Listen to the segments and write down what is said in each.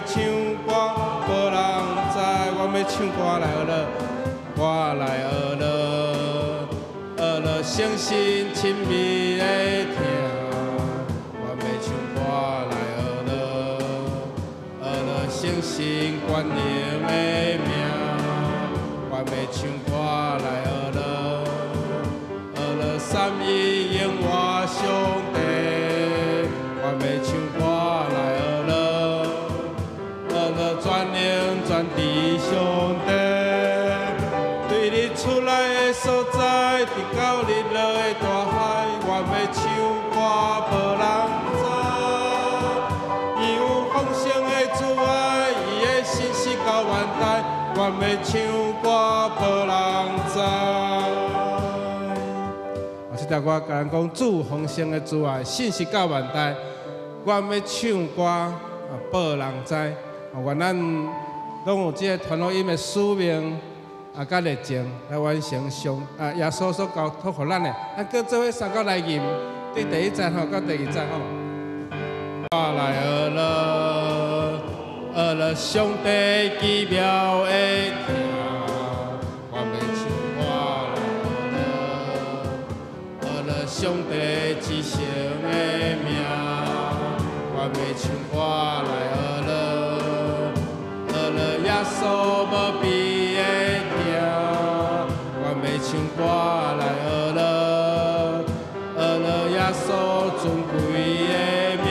唱歌，予人知。我欲唱歌來學樂，歌來學樂，學樂誠實親密的疼。我欲唱歌來學樂，學樂誠實全能的名。我欲唱歌來學樂，學樂三一永活上帝。我欲唱歌來學樂，學樂全能全知上帝。對日出來的所在，直到日落的大海，我欲唱歌予人知。伊有豐盛的慈愛，伊的信實到萬代，我欲唱歌予人知。啊，這條歌共咱講主豐盛的慈愛，信實到萬代，我欲唱歌啊，予人知。啊，願咱攏有這個傳福音的使命啊，佮熱情來完成上啊耶穌所交託予咱的。咱閣做伙三角來吟，對第一節吼，到第二節吼。我來學樂，學樂上帝奇妙的疼。我欲唱歌來學樂，學樂上帝至聖的名。我欲唱歌來學樂，學樂耶穌無比的疼。我欲唱歌來學樂，學樂耶穌尊貴的名。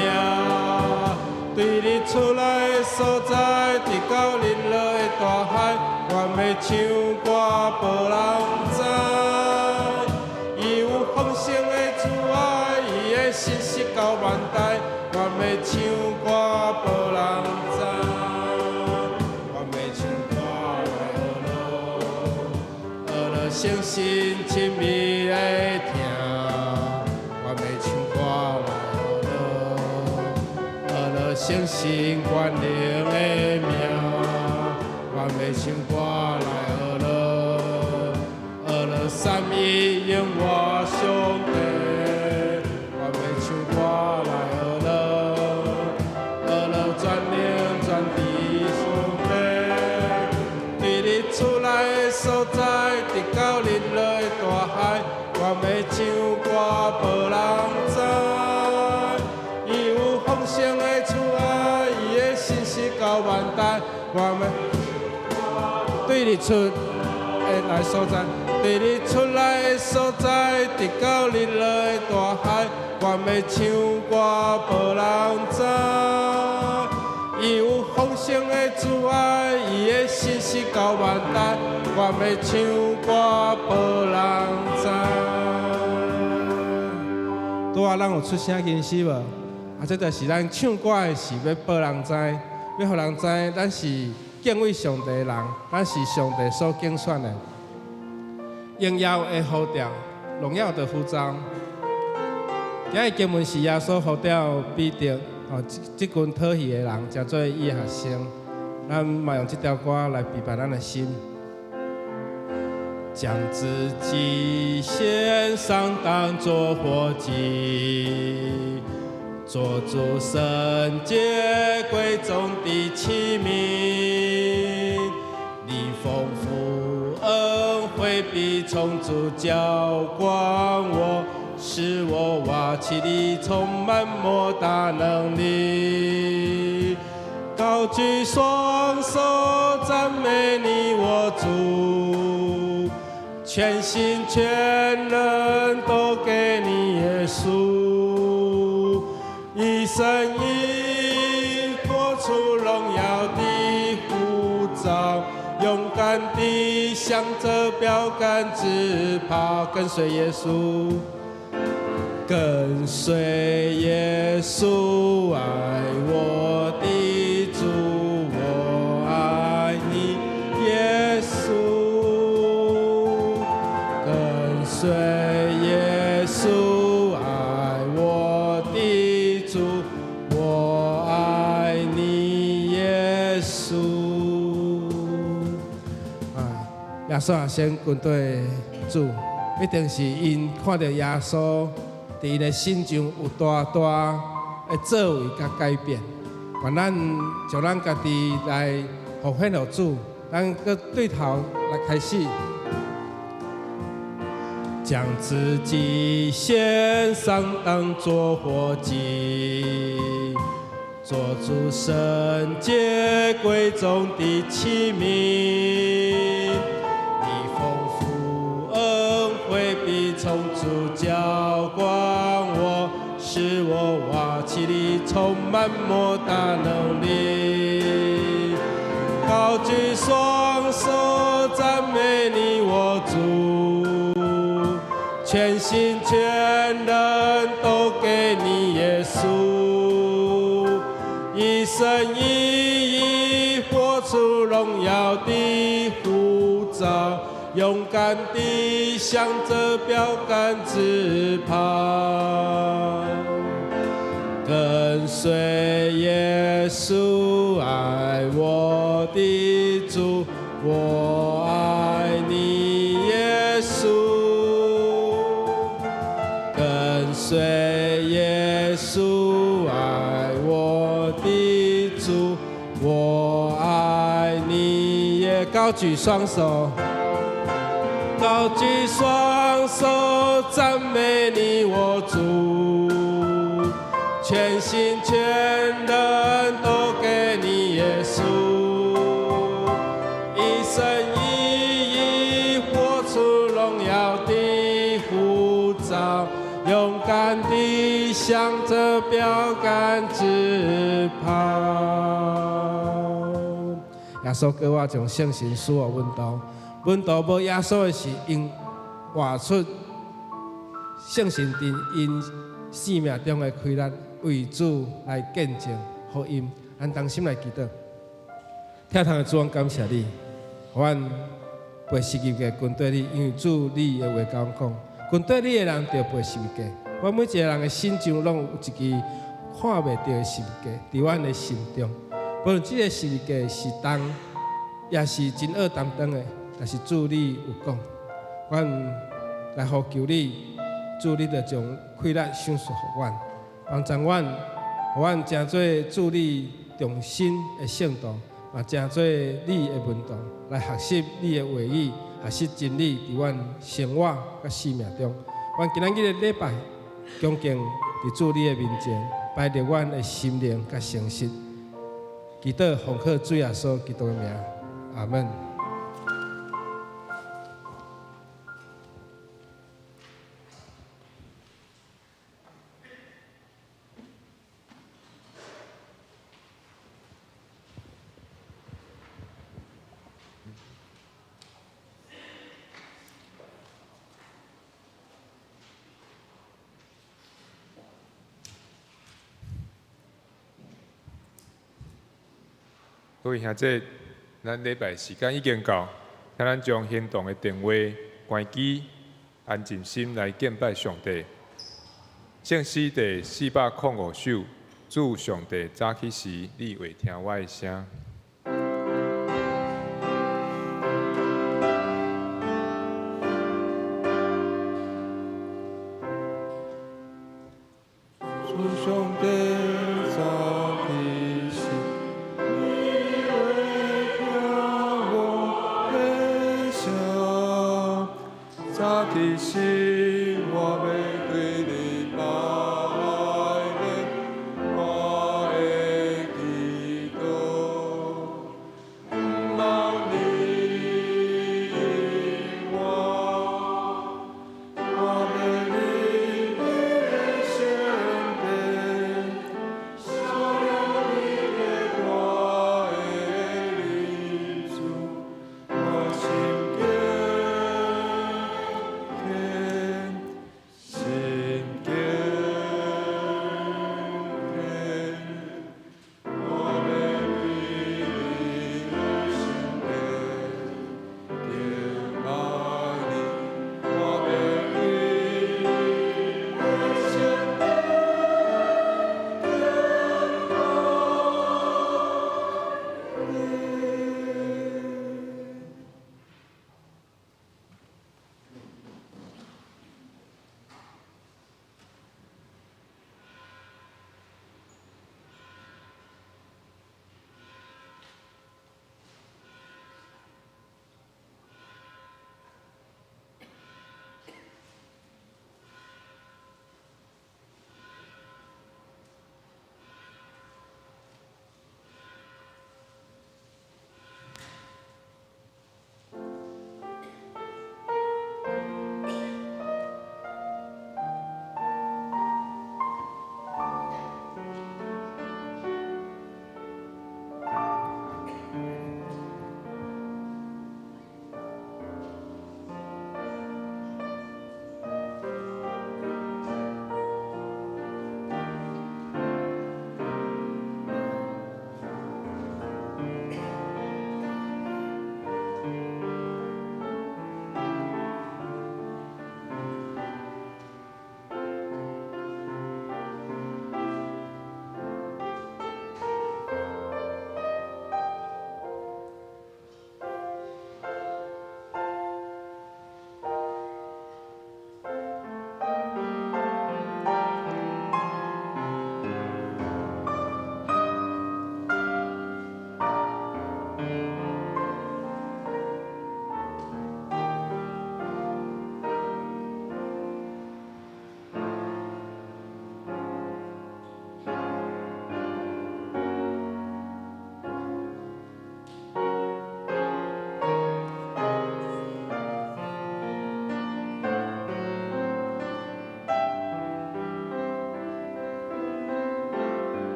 對日出來的所在，直到日落的大海，我欲唱歌予人知。伊有豐盛的慈愛，伊的信實到萬代，我欲唱歌予人知。我欲唱歌來學樂，學樂誠實親密的疼。我欲唱歌來學樂，學樂誠實全能的名。我欲唱歌來學樂，學樂三一永活上帝。我欲唱歌來學樂，學樂全能全知上帝。對日出來的所在，直到日落的大海，我欲唱歌予人知。伊有豐盛的慈愛，伊的信實到萬代，我欲對日出的來所在，對日出來的所在，直到日落的大海，我欲唱歌予人知。伊有豐盛的慈愛，伊的信實到萬代，我欲唱歌予人知。拄仔咱有出聲認識無？啊，這就是咱唱歌的時欲予人知，欲予人知，咱是敬畏上帝的人，咱是上帝所揀選的。榮耀的呼召，榮耀的呼召。今日經文是耶穌呼召彼得，哦，這這群討魚的人，成做伊的學生。咱嘛用這條歌來預備咱的心，將自己獻上，當作活祭，做主聖潔貴重的器皿。你豐富恩惠必充足澆灌我，使我瓦器裡充滿莫大能力。高舉雙手讚美你，我主，全心全人都給你耶穌，一生一意活出榮耀的呼召，勇敢地向着標杆直跑，跟隨耶穌，跟隨耶穌，愛我的主，我愛你，耶穌。跟隨耶穌，愛我的主，我愛你，耶穌。啊，耶穌學生軍隊主，一定是𪜶看著耶穌佇𪜶的身上有大大的作為佮改變，願咱將咱家己來奉獻予主，咱閣對頭來開始，將自己獻上當作活祭，做主聖潔貴重的器皿。你豐富恩惠必充足澆灌我，使我瓦器裡充滿莫大能力。高舉雙手讚美你，我主，全心全人都給你耶穌，一生一意活出榮耀的呼召，勇敢地向著標竿直跑，跟隨耶穌愛我的主，我愛你耶穌，跟隨耶穌愛我的主，我愛你耶。高舉雙手，高舉雙手讚美你我主，全心全人都給你耶穌，一生一意活出榮耀的呼召，勇敢地向著標竿直跑。耶穌叫我將聖神賜予門徒，門徒無耶穌的時，𪜶活出聖神佇𪜶生命中的氣力，為主來見證福音。咱同心來祈禱，天堂的主，感謝你，予阮背十字架跟綴你，因為主你的話共阮講，跟綴你的人著背十字架。阮每一個人的心中攏有一支看袂著的十字架，佇阮的心中。無論這個十字架是重，也是真惡擔當的，但是主你有講，阮來呼求你，主你就將氣力賞賜予阮，幫助阮，予阮成做主你忠心的聖徒，嘛成做你的門徒，來學習你的話語，學習真理，佇阮生活佮生命中。阮今仔日的禮拜，恭敬佇主你的面前，擺著阮的心靈佮誠實，祈禱奉靠主耶穌基督的名，阿門。各位兄弟，咱禮拜時間已經到，請咱將行動的電話關機，安靜心來敬拜上帝。聖詩第405首，主上帝早起時，你會聽我的聲。主上帝早起時，你會聽我的聲。早起時，我欲對你拜禮，我的祈禱，毋茫你應我，我欲入你的聖殿，數念你的大的恩賜，我心堅虔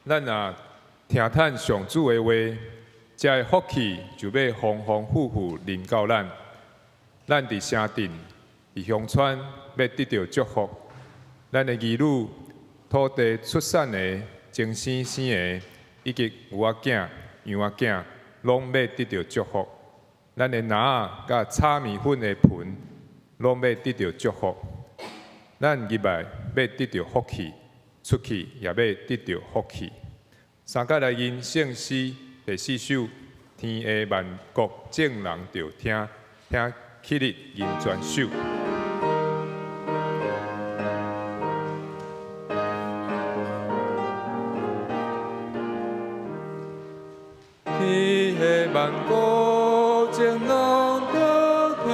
咱若聽趁上主的話，這个福氣就欲豐豐富富臨到咱。咱佇城鎮、佇鄉村，欲得著祝福。咱的兒女、土地出產的、精生生的，以及牛仔囝、羊仔囝，攏欲得著祝福。咱的籃仔佮炒麵粉的盆，攏欲得著祝福。咱入來欲得著福氣，出去也欲得著福氣。三甲來吟聖詩第四首，天下萬國眾人著聽，聽起立吟全首。天下萬國眾人著聽，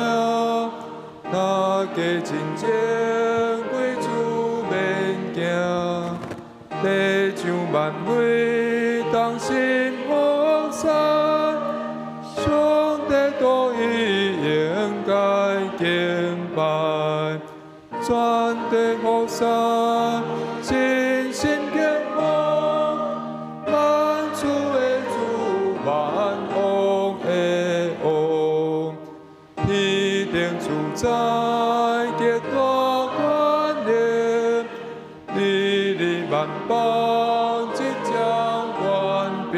大家真正歸主免驚，地上萬民同心服侍，上帝獨一應該敬拜，全地服侍，盡心敬奉，萬主的主，萬王的王，天頂主宰極大權能，治理萬邦執掌權柄，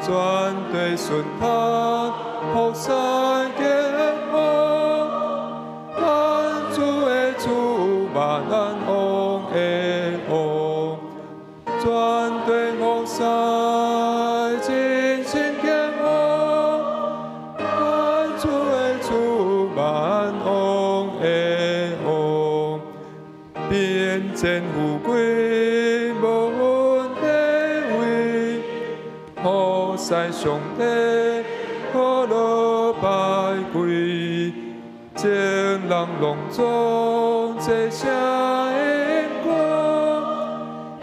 全地順服服侍敬奉，萬主的主，萬王的王，全地服侍盡心敬奉，萬主的主，萬王的王，貧賤富貴無分地位，服侍上帝何樂百貴，眾人攏總齊聲應歌，伊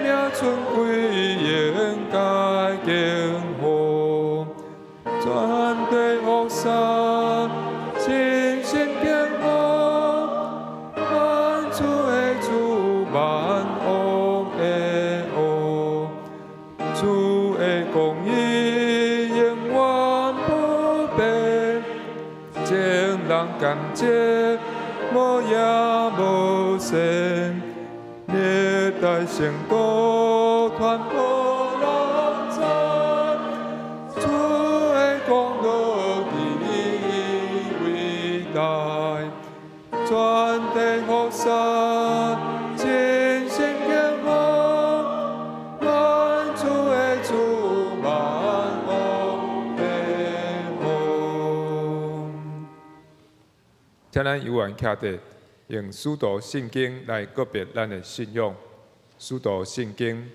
名尊貴應該敬奉，全地服侍盡心敬奉，萬主的主，萬王的王，主的公義永遠不變，眾人感激無影無線，歷代聖徒傳播人知，主的功勞極偉大，全地服侍盡心敬奉，萬主的主，萬王的王。請咱有緣徛佇，用使徒信經來告別咱的信仰。使徒信經，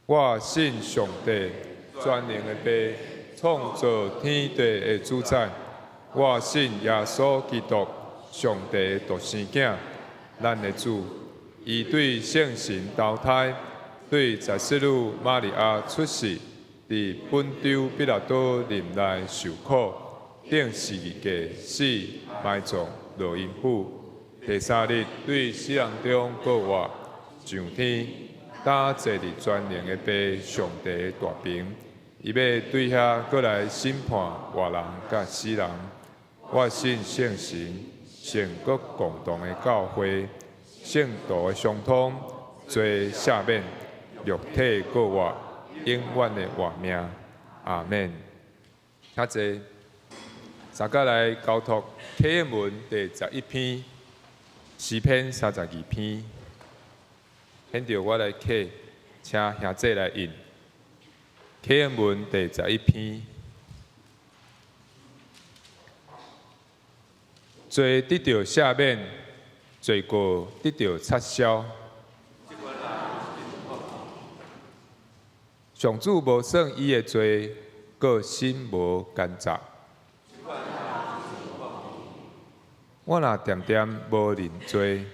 我信上帝全能的父，創造天地的主宰。我信耶穌基督，上帝的獨生囝，咱的主。伊對聖神投胎，對十四女瑪利亞出世，佇本丟彼拉多任內受苦，釘十字架死，埋葬落陰府。第三日對死人中復活，上天，搭坐佇全能的父上帝的大爿，伊欲對遐閣來審判活人佮死人。我信聖神，聖國共同的教會，聖徒的相通，罪赦免，肉體復活，永遠的活命。阿們。請坐。大家來交託啟應文第11篇，詩篇32篇。現在我來啟，請兄弟來印。啟應文第十一篇，罪得著赦免，罪過得著擦消。上主無算伊的罪，閣心無奸詐。我若恬恬無認罪，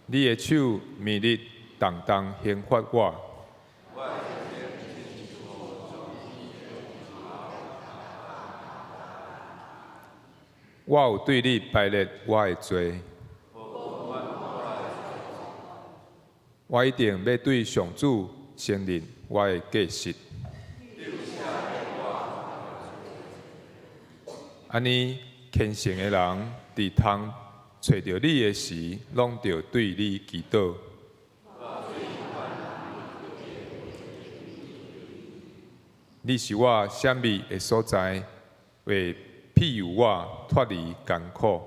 你的手暝日重重刑罰我。我有對你排列我的罪，我一定欲對上主承認我的過失。按呢，虔誠的人佇通揣著你的時，攏著對你祈禱。你是我閃避的所在，會庇佑我脫離艱苦。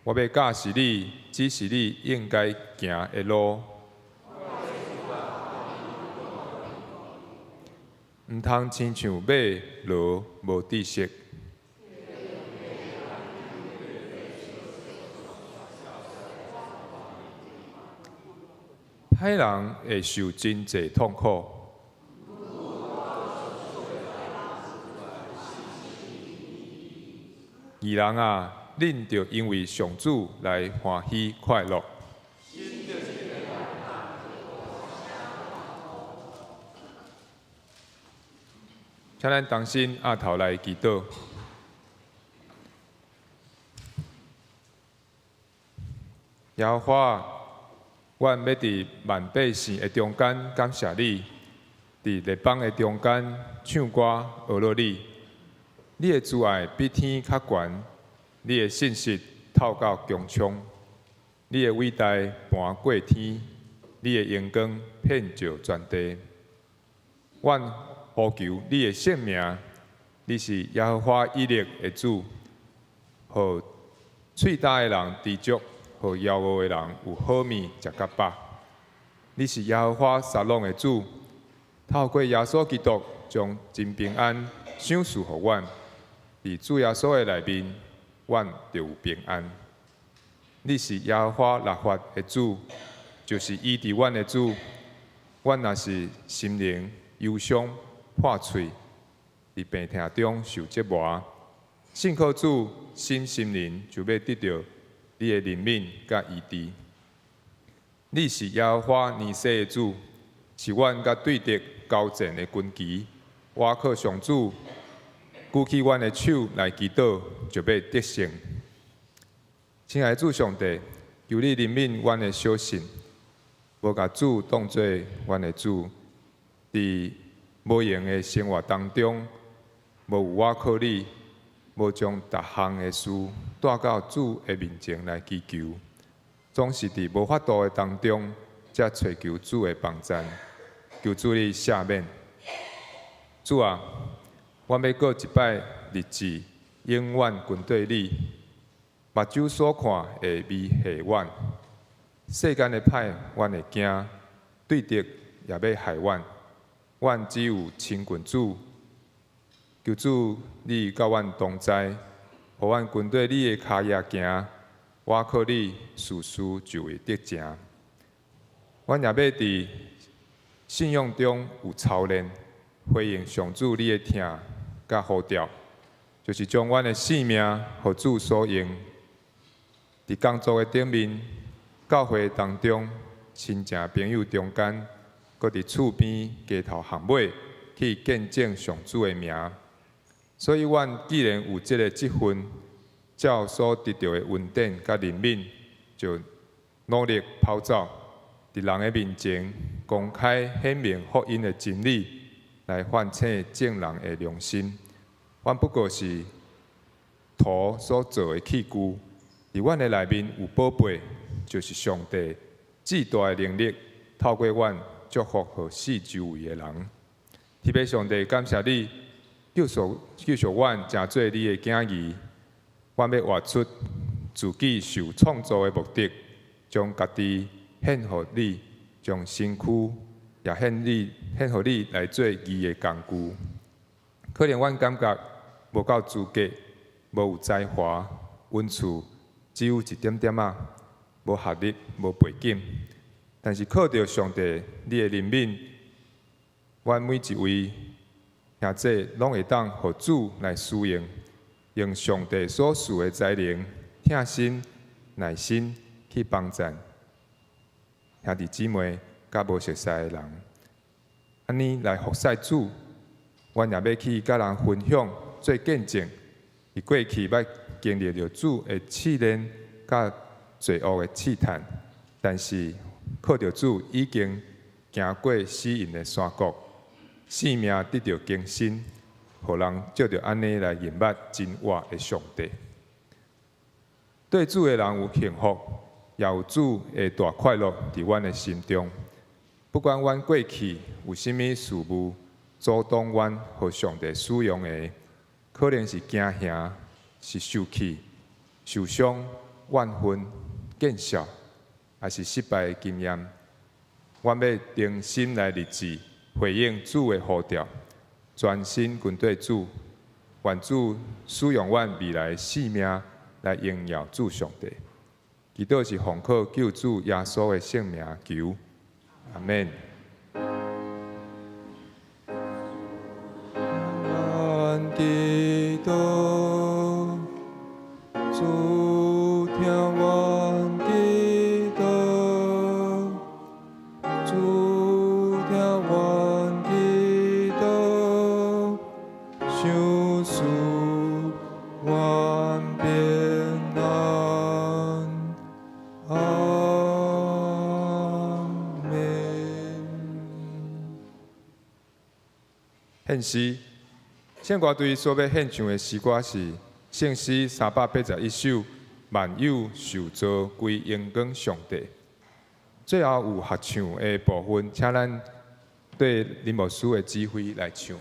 我欲教示你，指示你應該行的路。毋通親像馬驢無知識。歹人會受真濟痛苦。義人啊，恁著因為上主來歡喜快樂。請咱同心徛頭來祈禱。耶和華，阮欲佇萬百姓的中間感謝你，佇列邦的中間唱歌呵咾你。你的慈愛比天較懸，你的信實透到穹蒼，你的偉大盤過天，你的榮光遍照全地。阮呼求你的聖名，你是耶和華以勒的主，予喙焦的人知足，予枵餓的人有好物食甲飽。你是耶和華沙龍的主，透過耶穌基督將真平安賞賜予阮。佇主耶穌的內面，阮就有平安。你是耶和華拉法的主，就是醫治阮的主。阮若是心靈憂傷破碎，佇病痛中受折磨，信靠主，身心靈就欲得著你的憐憫佮醫治。你是耶和華尼西的主，是阮佮對敵交戰的軍旗。倚靠上主，舉起阮的手來祈禱，就欲得勝。親愛的主上帝，求你憐憫阮的小信，無共主當做阮的主，佇無閒的生活當中，無有倚靠你，無將逐項的事帶到主的面前來祈求，總是佇無法度的當中，才揣求主的幫贊，求主你赦免。主啊，阮欲過一擺日子，永遠跟綴你。目睭所看會迷惑阮，世間的歹，阮會驚，對敵也欲害阮。阮只有親近主，求主你佮阮同在，予阮跟綴你的跤跡行，倚靠你，事事就會得成。阮也欲佇信仰中有操練，回應上主你的疼佮呼召，就是將阮的性命予主所用。佇工作的頂面、教會當中、親情朋友中間，閣佇厝邊、街頭巷尾去見證上主的名。所以，阮既然有這个職分，照所得著的恩典佮憐憫，就努力跑走，佇人的面前公開顯明福音的真理，來喚醒眾人的良心。阮不過是土所造的器具，佇阮的內面有寶貝，就是上帝至大的能力，透過阮祝福予四周圍的人。天父上帝，感謝你救贖救贖阮，成做你的囝兒。阮欲活出自己受創造的目的，將家己獻予你，將身軀也獻你，獻予你來做義的工具。可能阮感覺無夠資格，無有才華，恩賜只有一點點仔，無學歷，無背景，但是靠著上帝你的憐憫，阮每一位兄弟攏會當予主來使用，用上帝所賜的才能、疼心、耐心去幫贊兄弟姊妹佮無熟似的人，按呢來服侍主，阮也欲去佮人分享做見證。佇過去捌經歷著主的試煉佮罪惡的試探，但是靠著主已經行過死蔭的山谷，性命得著更新，予人藉著按呢來認捌真活的上帝。對主的人有幸福，也有主的大快樂佇阮的心中。不管阮過去有啥物事物阻擋阮予上帝使用的，可能是驚嚇、是受氣、受傷、怨恨、見笑，抑是失敗的經驗，阮欲忠心來立志回應主的呼召，專心跟綴主，願主使用阮未來的性命來榮耀主上帝。祈禱是奉靠救主耶穌的聖名求，阿們。阮祈禱，主聽阮祈禱，主聽阮祈禱，賞賜阮平安，阿們。獻詩，聖歌隊所欲獻唱的詩歌是聖詩381首，萬有受造歸榮光上帝。最後有合唱的部分，請咱對林牧師的指揮來唱。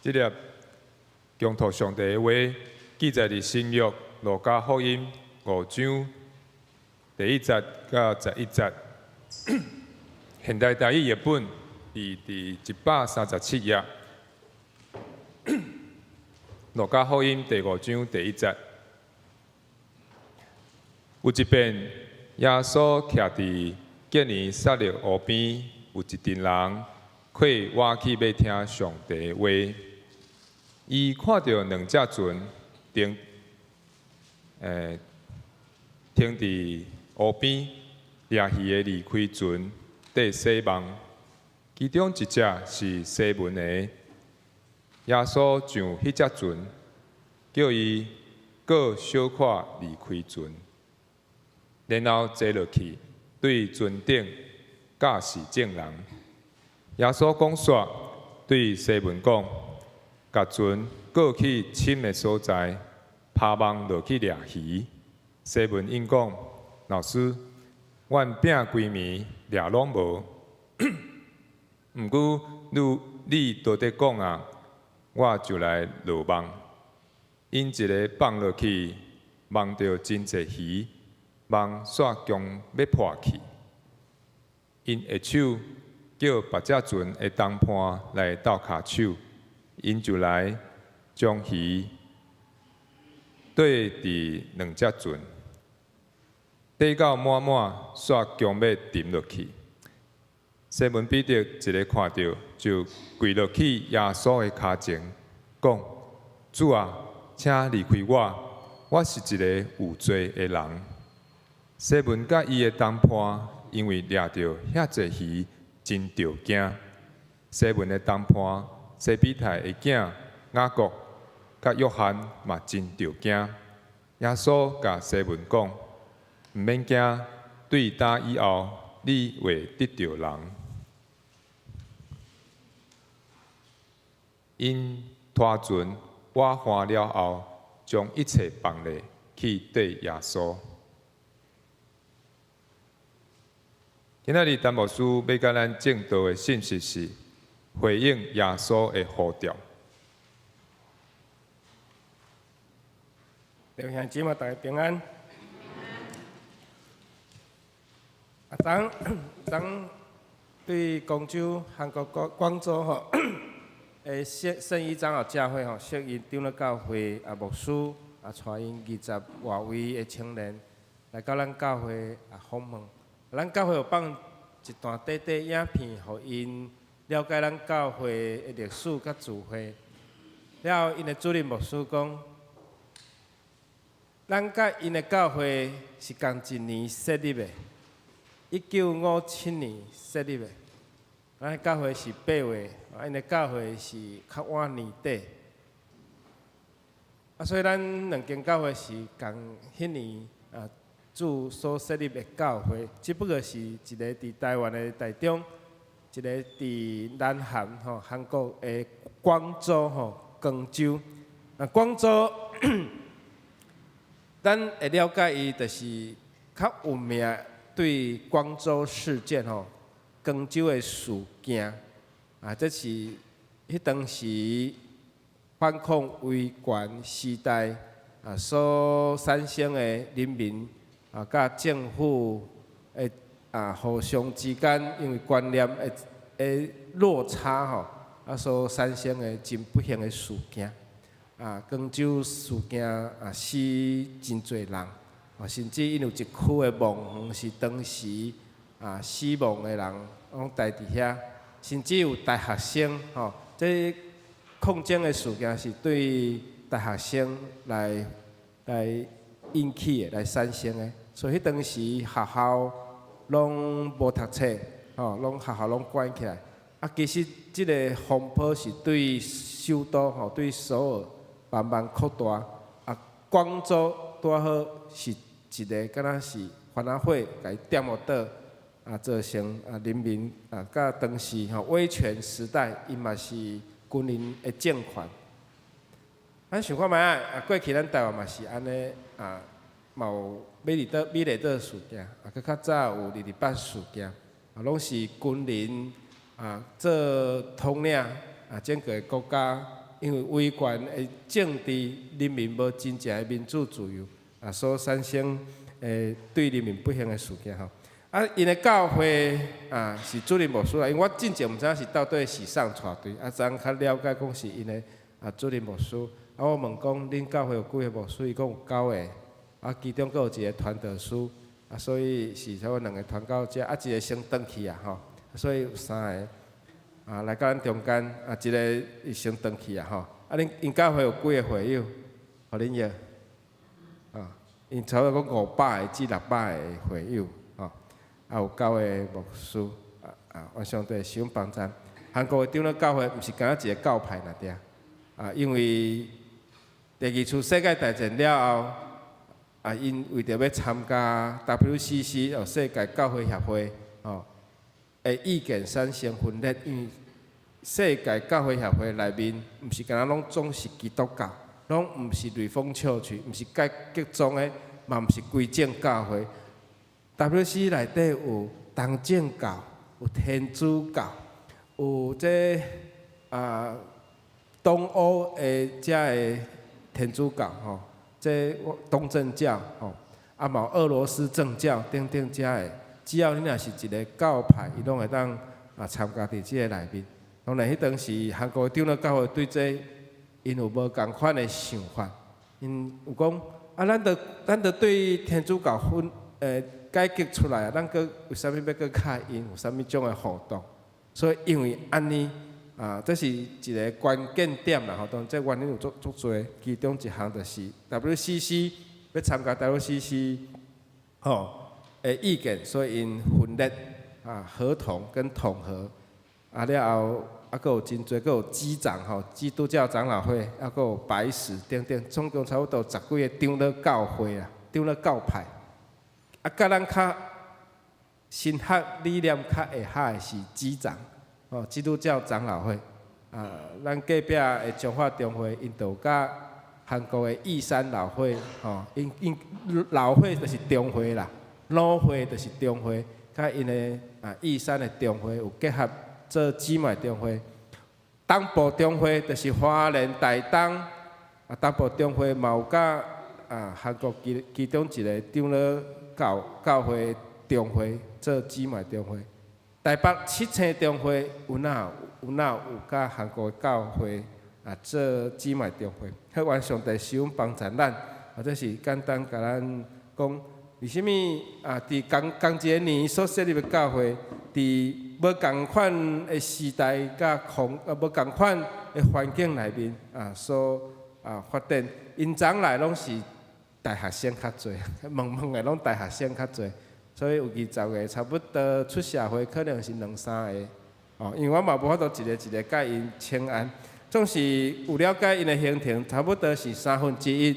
這粒共托上帝的話記載佇新約路加福音五章第一節到11節。現代台語譯本佇第137頁。路加福音第五章第一節，有一遍，耶穌徛佇基尼撒勒湖邊，有一陣人跨倚去欲聽上帝話。伊看著兩隻船停佇湖邊，掠魚的離開船，綴洗網。其中一隻是西門的。耶穌上彼隻船，叫伊閣小可離開船，然後坐落去，對船頂教示眾人。耶穌講煞，對西門講：共船過去深的所在，拋網落去掠魚。西門應講：老師，阮拚規暝掠攏無，毋過你拄得講啊，我就來落網。𪜶一个放落去，網著真濟魚，網煞強欲破去。𪜶下手叫別隻船的同伴來鬥跤手，𪜶就來將魚綴佇兩隻船，綴到滿滿，煞強欲沉落去。西門彼得一个看著，就跪落去耶穌的跤前，講：主啊，請離開我，我是一个有罪的人。西門佮伊的同伴因為掠著遐濟魚，真著驚。西門的同伴西庇太的囝雅各佮約翰嘛真著驚。耶穌共西門講：毋免驚，對今以後，你會得著人。𪜶拖船倚岸了後，將一切放下去綴耶穌。今仔日陳牧師欲共咱證道的信息是回應耶穌的呼召。弟兄姊妹大家平安。啊，昨昨對光州韓國廣光州吼，的聖聖衣長老教會吼，設立長老教會啊牧師啊，帶𪜶20外位的青年來到咱教會啊訪問。咱教會有放一段短短影片，予𪜶了解咱教會的歷史佮聚會。了後，𪜶的主任牧師講，咱佮𪜶的教會是仝一年設立的，1957年設立的。咱的教會是8月，啊，𪜶的教會是較晚年底。啊，所以咱兩間教會是仝彼年啊，主所設立的教會，只不過是一个佇台灣的台中，一个佇南韓吼韓國的光州吼光州。啊，光州，咱會了解伊，就是較有名對光州事件吼，光州的事件啊，這是彼當時反抗威權時代啊所產生的人民啊，佮政府的啊互相之間，因為觀念的的落差吼，啊所產生的真不幸的事件。啊，光州事件啊死真濟人，啊甚至𪜶有一區的墓園是當時啊死亡的人攏待佇遐，甚至有大學生吼，這抗爭的事件是對大學生來引起的，來產生的。所以彼當時學校攏無讀冊，吼，攏學校攏關起來。啊，其實這个風波是對首都吼，對首爾慢慢擴大。啊，光州拄好是一个敢若是番仔火，共伊點予倒，啊，造成啊人民啊，佮當時吼威權時代，伊嘛是軍人的政權。咱想看覓仔，啊，過去咱台灣嘛是按呢啊，嘛有美麗島事件，啊，閣較早有二二八事件，啊，攏是軍人啊做統領啊，整個國家因為威權的政治，人民無真正的民主自由，啊，所產生的對人民不幸的事件吼。啊，𪜶的教會啊是主任牧師啦，因為我進前毋知影是到底是啥帶隊，啊，昨昏較了解講是𪜶的啊主任牧師。啊，我問講恁教會有幾个牧師？伊講有九个，啊，其中閣有一个傳道師，啊，所以是差不多兩个傳到遮，啊，一个先轉去啊吼，所以有三个啊來到咱中間，啊，一个伊先轉去啊吼。啊，恁𪜶教會有幾个會友？予恁約啊，𪜶差不多講500個至600個會友。啊，有九个牧師，啊啊，願上帝賜阮幫贊。韓國的長老教會毋是干焦一个教派爾爾，啊，因為第二次世界大戰了後，啊，𪜶為著欲參加 WCC 哦，世界教會協會哦，的意見產生分裂，因為世界教會協會內面毋是干焦攏總是基督教，攏毋是雷鋒笑喙，毋是改革宗的，嘛毋是歸正教會。WCC 內底有東正教、有天主教、有這啊東歐的遮个天主教吼，這東正教吼，啊嘛有俄羅斯正教等等遮个，只要你若是一个教派，伊攏會當啊參加佇這个內面。當然，彼當時韓國長老教會對這𪜶有無仝款的想法，𪜶有講啊，咱著對天主教分改革出來啊，咱閣為啥物欲閣佮𪜶有啥物種的互動？所以因為按呢啊，這是一个關鍵點啦吼。當然這原因有足足濟，其中一項就是 WCC 欲參加 WCC 吼的意見，所以𪜶分裂啊，合同跟統合啊了後，啊，閣有真濟，閣有基長吼，基督教長老會，啊，閣有白石等等，總共差不多十幾个長老教會啊，長老教派。啊，佮咱較神學理念較會合的是基長，哦，基督教長老會。啊，咱隔壁的彰化中會，𪜶就佮韓國的義山老會，吼，𪜶𪜶老會就是中會啦，老會就是中會，佮𪜶的啊義山的中會有結合做姊妹中會。東部中會就是花蓮台東，啊，東部中會嘛有佮啊韓國其其中一个長老教教會中會做姊妹中會。台北七星中會有哪有哪有佮韓國教會啊做姊妹中會。好，願上帝賜阮幫助咱，或者是簡單共咱講，為啥物啊？佇仝仝一个年所設立的教會，佇無仝款的時代佮空啊無仝款的環境內面啊，所啊發展，𪜶昨來攏是大學生較濟，問問的攏大學生較濟，所以有20個差不多出社會可能是兩三个，哦，因為我嘛無法度一个一个共𪜶請安，總是有了解𪜶的行程，差不多是1/3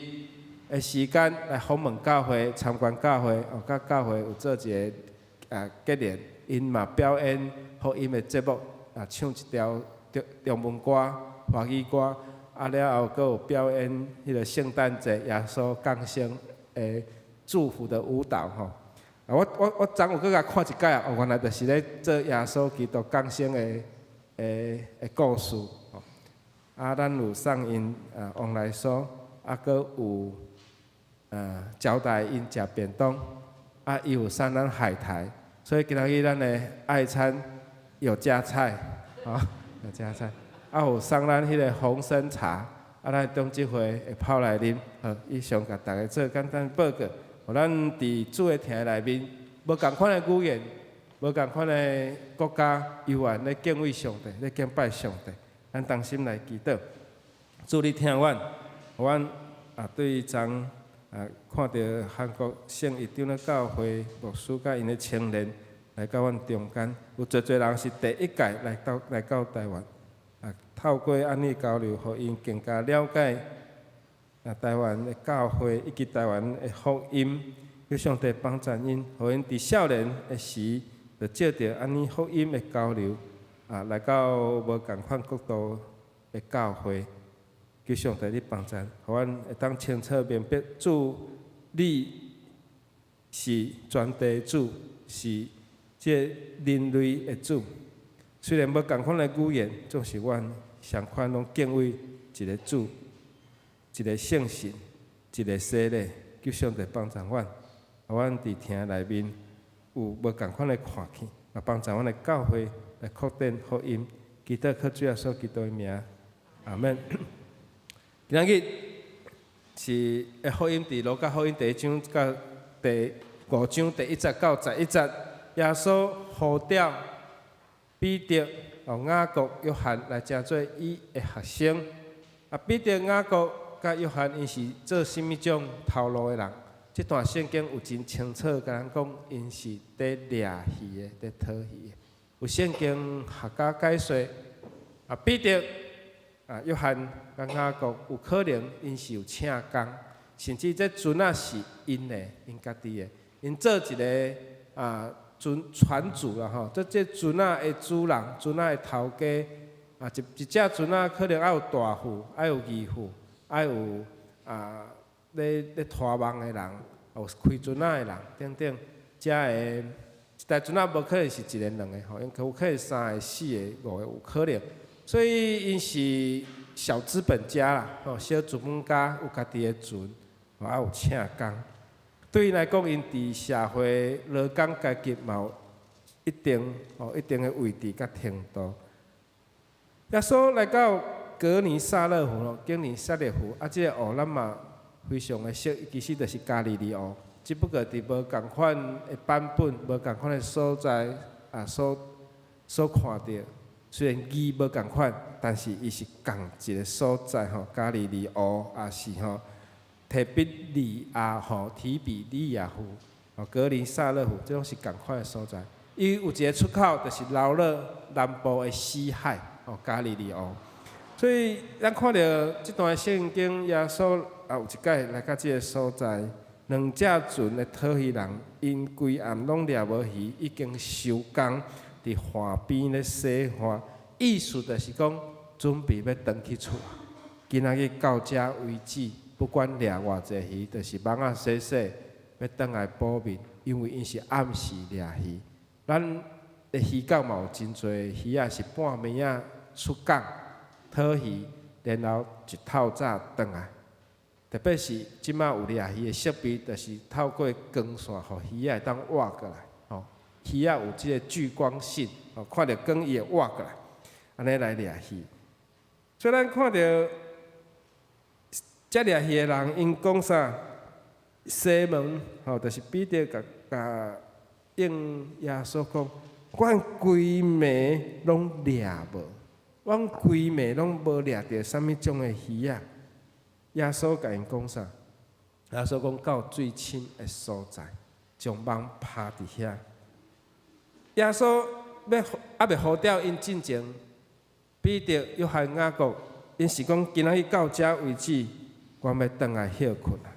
的時間來訪問教會、參觀教會，哦，佮教會有做一个啊結連，𪜶嘛表演福音的節目，啊，唱一條中中文歌、華語歌，啊了後閣有表演彼个聖誕節耶穌降生的祝福的舞蹈吼。啊，我我我昨有閣共看一擺啊，哦，原來就是咧做耶穌基督降生的的的故事吼。啊，咱有送𪜶啊往來書，啊，閣有啊招待𪜶食便當，啊，伊有送咱海苔，所以今仔日咱的愛餐有加菜，吼，有加菜，啊有送咱彼个紅參茶，啊，咱長執會會泡來啉。好，以上共大家做簡單報告。予咱佇主的庭內面，無仝款的語言，無仝款的國家，猶原咧敬畏上帝，咧敬拜上帝。咱同心來祈禱，主你疼阮，予阮啊對昨啊看著韓國聖一長老教會牧師佮𪜶的青年來到阮中間，有濟濟人是第一屆來到台灣，啊透過按呢交流，予𪜶更加了解啊台灣的教會以及台灣的福音，求上帝幫助𪜶，予𪜶佇少年的時就藉著按呢福音的交流，啊來到無仝款國度的教會，求上帝你幫助，予阮會當清楚明白主你是全地主，是這人類的主。雖然無仝款的語言，總是阮相款攏敬畏一个主，一个聖神，一個洗禮，求上帝幫助阮。阮佇廳內面有無仝款的看見，也幫助阮的教會來擴展福音。祈禱靠主耶穌基督的名，阿門。今仔日是的福音佇路加福音第一章到第五章第一節到十一節，耶穌呼召彼得、哦雅各、約翰來成做伊的學生。啊，彼得、雅各佮約翰，𪜶是做啥物種頭路的人？這段聖經有真清楚，共咱講，𪜶是佇掠魚的，佇討魚的。有聖經學家解說，啊，彼得、啊約翰佮雅各有可能𪜶是有請工，甚至這船仔是𪜶的，𪜶家己的，𪜶做一个啊船船主啦吼，做這船仔的主人，船仔的頭家。啊，一一隻船仔可能愛有大副，愛有二副，愛有啊咧咧拖網的人，有開船仔的人等等，才會一台船仔無可能是一個兩个吼，因有可能三个、四个、五个有可能，所以𪜶是小資本家啦，吼，小資本家有家己的船，啊有請工。對𪜶來講，𪜶佇社會勞工階級嘛有一定吼一定的位置佮程度。耶穌來到革尼撒勒湖咯，革尼撒勒湖啊，這个湖咱嘛非常的熟，其實就是加利利湖，只不過佇無仝款的版本、無仝款的所在啊，所所看著，雖然字無仝款，但是伊是仝一个所在吼，加利利湖也是吼，提比利亞湖、提比利亞湖、哦革尼撒勒湖，這攏是仝款的所在。伊有一个出口，就是流落南部的死海。哦，加利利湖，所以咱看著這段聖經，耶穌也有一擺來到這个所在，兩隻船的討魚人，𪜶規暗攏掠無魚，已經收工，佇岸邊咧洗岸，意思就是講準備欲轉去厝。今仔日到遮為止，不管掠偌濟魚，就是網仔洗洗，欲轉來補眠，因為𪜶是暗時掠魚。咱的漁港嘛有真濟魚仔是半暝仔出港討魚，然後一透早轉來。特別是這馬有掠魚的設備，就是透過光線，予魚仔會當倚過來。吼，魚仔有這个聚光性，吼，看著光伊會倚過來，按呢來掠魚。所以咱看著這掠魚的人，𪜶講啥？西門吼，就是彼得共共應耶穌講。阮規暝攏掠無，阮規暝攏無掠著啥物種的魚仔。耶穌共𪜶講啥？耶穌講到水深的所在，將網拋佇遐。耶穌欲猶未呼召𪜶進前，彼得、約翰、雅各，𪜶是講今仔日到遮為止，阮欲轉來歇睏啊，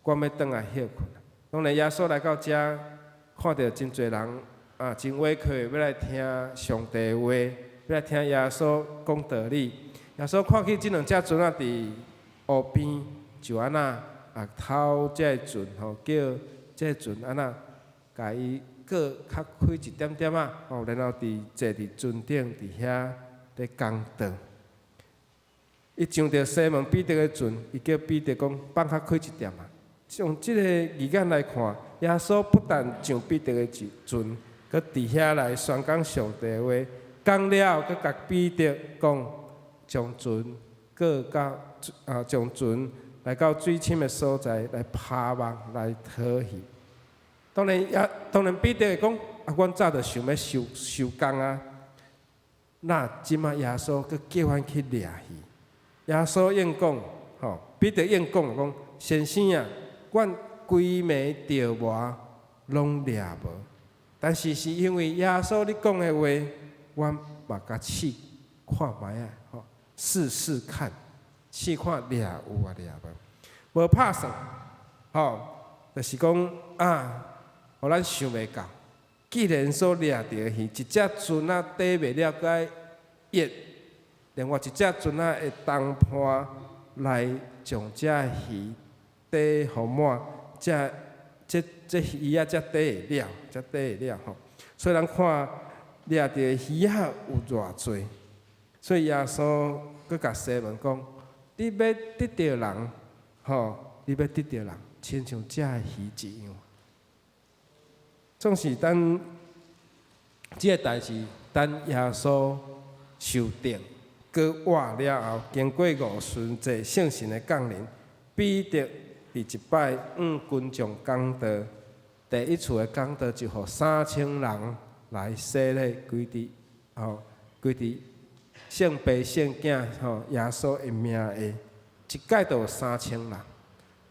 阮欲轉來歇睏啊。當然耶穌來到遮，看著真濟人。啊，真飢渴，欲來聽上帝話，欲來聽耶穌講道理。耶穌看見這兩隻船仔佇湖邊，就按怎啊偷這个船吼，叫這个船按怎，共伊閣較開一點點仔，吼，然後佇坐佇船頂佇遐咧講道。伊上著西門彼得的船，伊叫彼得講放較開一點仔。從這个字眼來看，耶穌不但上彼得的船，閣佇遐來宣講上帝話，講了閣共彼得講，將船過到啊，將船來到水深的所在來拋網來討魚。當然也當然彼得會講，啊，阮早就想欲收收工啊。那這馬耶穌閣叫阮去掠魚。耶穌應講，吼，彼得應講講，先生啊，阮規暝釣網攏掠無。但是是因為耶穌你講的話，阮嘛共試看覓仔，吼，試試看，試看掠有啊掠無，無拍算，吼，就是講啊，予咱想袂到，既然所掠著的魚，一隻船仔綴袂了，閣愛壓，另外一隻船仔的同伴來將這魚綴予滿，這這這魚仔才綴會了，才綴會了吼。所以咱看掠著的魚仔有偌濟，所以耶穌閣共西門講，你欲得著人，吼，你欲得著人，親像這个魚一樣。總是等這个代誌，等耶穌受釘、閣活了後，經過五旬節聖神的降臨，彼得佇一擺向群眾講道，第一次的講道就予3000人來洗禮，歸佇吼，歸佇聖父、聖囝吼耶穌的名下，一擺就有三千人。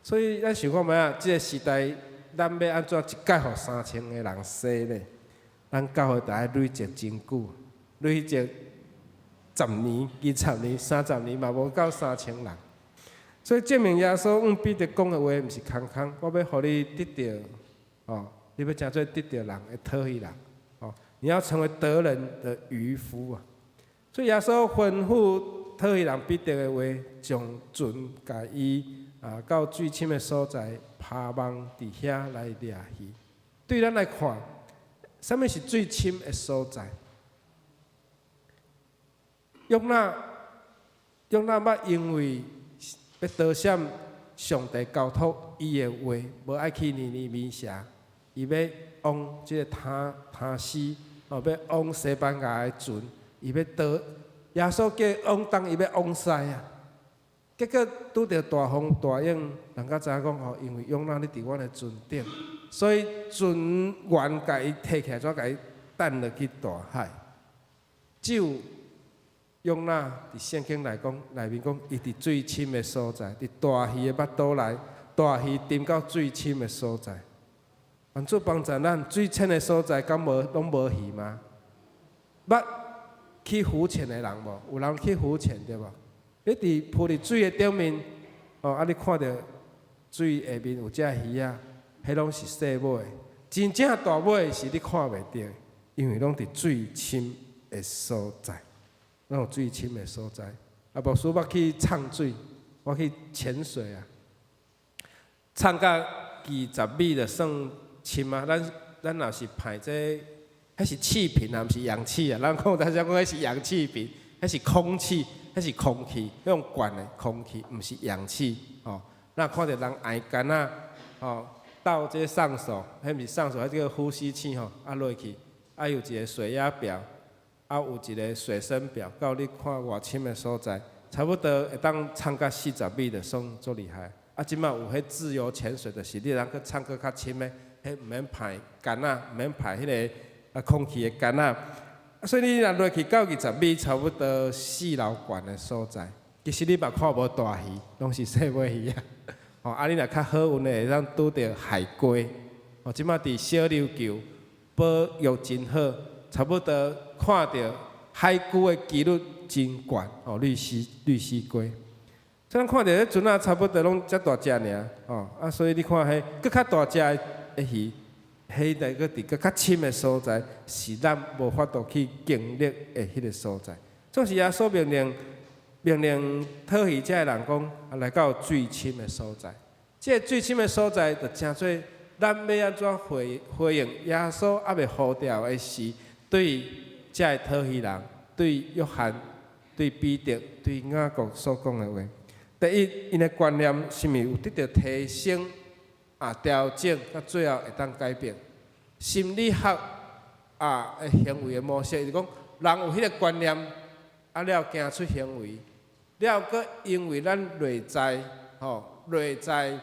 所以咱想看覓啊？這个時代，咱欲按怎一擺予三千个人洗禮？咱教會著愛累積真久，累積10年、20年、30年，嘛無夠三千人。所以證明耶穌向彼得講的話，毋是空空。我欲予你得著，哦，你欲成做得著人的討魚人，哦，你要成為得人的漁夫啊！所以耶穌吩咐討魚人彼得的話，將船共伊啊到水深的所在，拋網佇遐來掠魚。對咱來看，啥物是水深的所在？約拿，約拿捌因為欲逃閃上帝交託伊的話，無愛去尼尼微城，伊欲往這个他施，哦，欲往西班牙的船，伊欲逃。耶穌叫伊往東，伊欲往西啊。結果拄著大風大湧，人才知影講哦，因為約拿你佇阮的船頂，所以船員共伊提起來，怎共伊擲落去大海。只有約拿佇聖經來講，內面講，伊佇水深的所在，佇大魚的腹肚內，大魚沉到水深的所在。願主幫助咱，水淺的所在，敢無攏無魚嗎？捌去浮潛的人無？有人去浮潛對無？你佇浮佇水的頂面，哦，啊，你看著水下面有隻魚仔，彼攏是細尾，真正大尾是你看袂著，因為攏佇水深的所在，攏有水深的所在。啊，牧師捌去藏水，我去潛水啊，藏到20米就算深啊。咱若是排這個，彼是氣瓶啊，毋是氧氣啊。咱講大家講彼是氧氣瓶，彼是空氣，彼是空氣，彼種灌的空氣，毋是氧氣。哦，咱看著人愛乾仔，哦，鬥這上手，彼毋是上手，彼這個呼吸器吼，啊落去，啊有一個水壓表，啊有一個水深表，教你看偌深的所在，差不多會當藏到40米就算足厲害。啊，這擺有彼自由潛水，就是你通閣藏閣較深的，彼毋免排管仔，毋免排彼个啊空氣的管仔。所以你若落去到20米，差不多四樓懸的所在，其實你嘛看無大魚，攏是細尾魚仔。吼，啊，你若較好運的，會當拄著海龜。哦，這擺佇小琉球保育真好，差不多看著海龜的幾率真懸。哦，綠蠵龜。所以咱看著彼船仔差不多攏遮大隻爾，吼，啊，所以你看彼閣較大隻的魚，彼個閣佇閣較深的所在，是咱無法度去經歷的彼个所在。總是耶穌命令命令討魚這个人講，啊，來到水深的所在。這个水深的所在，就成做咱欲按怎回應耶穌猶未呼召的時，對這个討魚人，對約翰、對彼得、對雅各所講的話。第一，𪜶的觀念是毋是有得著提升啊、調整，到最後會當改變？心理學啊的行為的模式，就是講人有彼个觀念，啊了行出行為，了閣因為咱內在吼內在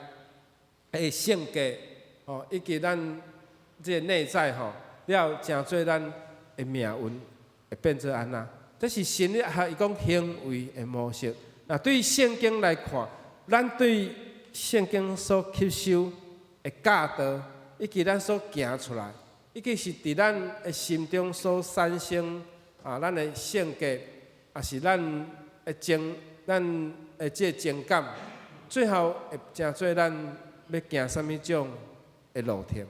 的性格吼，以及咱這个內在吼，了成做咱的命運會變做按怎？這是心理學伊講行為的模式。那對聖經來看，咱對聖經所吸收的教導，以及咱所行出來，以及是佇咱的心中所產生啊，咱的性格，抑是咱的情，咱的這个情感，最後會成做咱欲行啥物種的路程。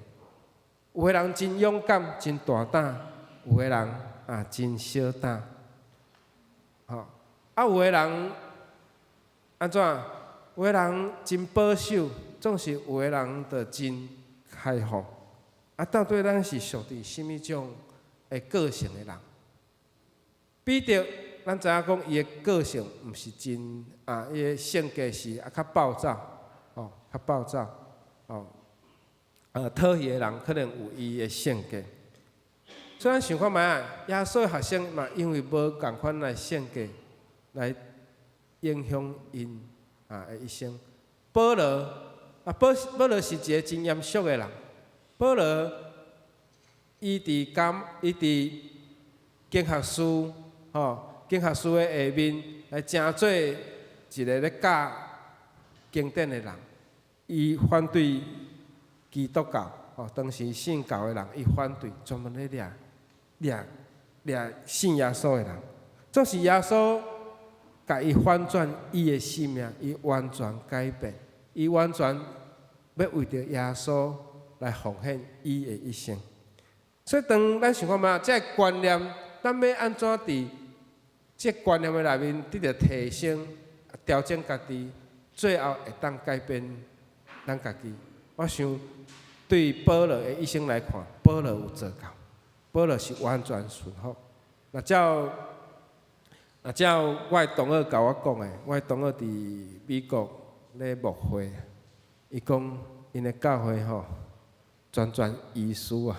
有的人真勇敢、真大膽；有的人啊真小膽。吼，啊有的人按怎？有的人真保守，總是有的人就真開放。啊，到底咱是屬佇啥物種的個性的人？彼得咱知影講伊的個性毋是真啊，伊的性格是啊較暴躁，哦，較暴躁，哦，討魚的人可能有伊的性格。所以咱想看覓啊？耶穌的學生嘛，因為無仝款的性格來影響𪜶啊的一生。保羅啊，保羅是一個真嚴肅的人。保羅伊佇經學士吼，經學士的下面來成做一個咧教經典的人。伊反對基督教，吼，當時信教的人，伊反對，專門咧掠掠掠信耶穌的人。總是耶穌共伊反轉伊的生命，伊完全改變，伊完全欲為著耶穌來奉獻伊的一生。所以當咱想看覓，這个觀念，咱欲按怎佇這个觀念的內面得著提升、調整家己，最後會當改變咱家己。我想對保羅的一生來看，保羅有做到，保羅是完全順服。若照我的同學共我講的，我的同學佇美國咧牧會，伊講𪜶的教會吼，全全醫師啊，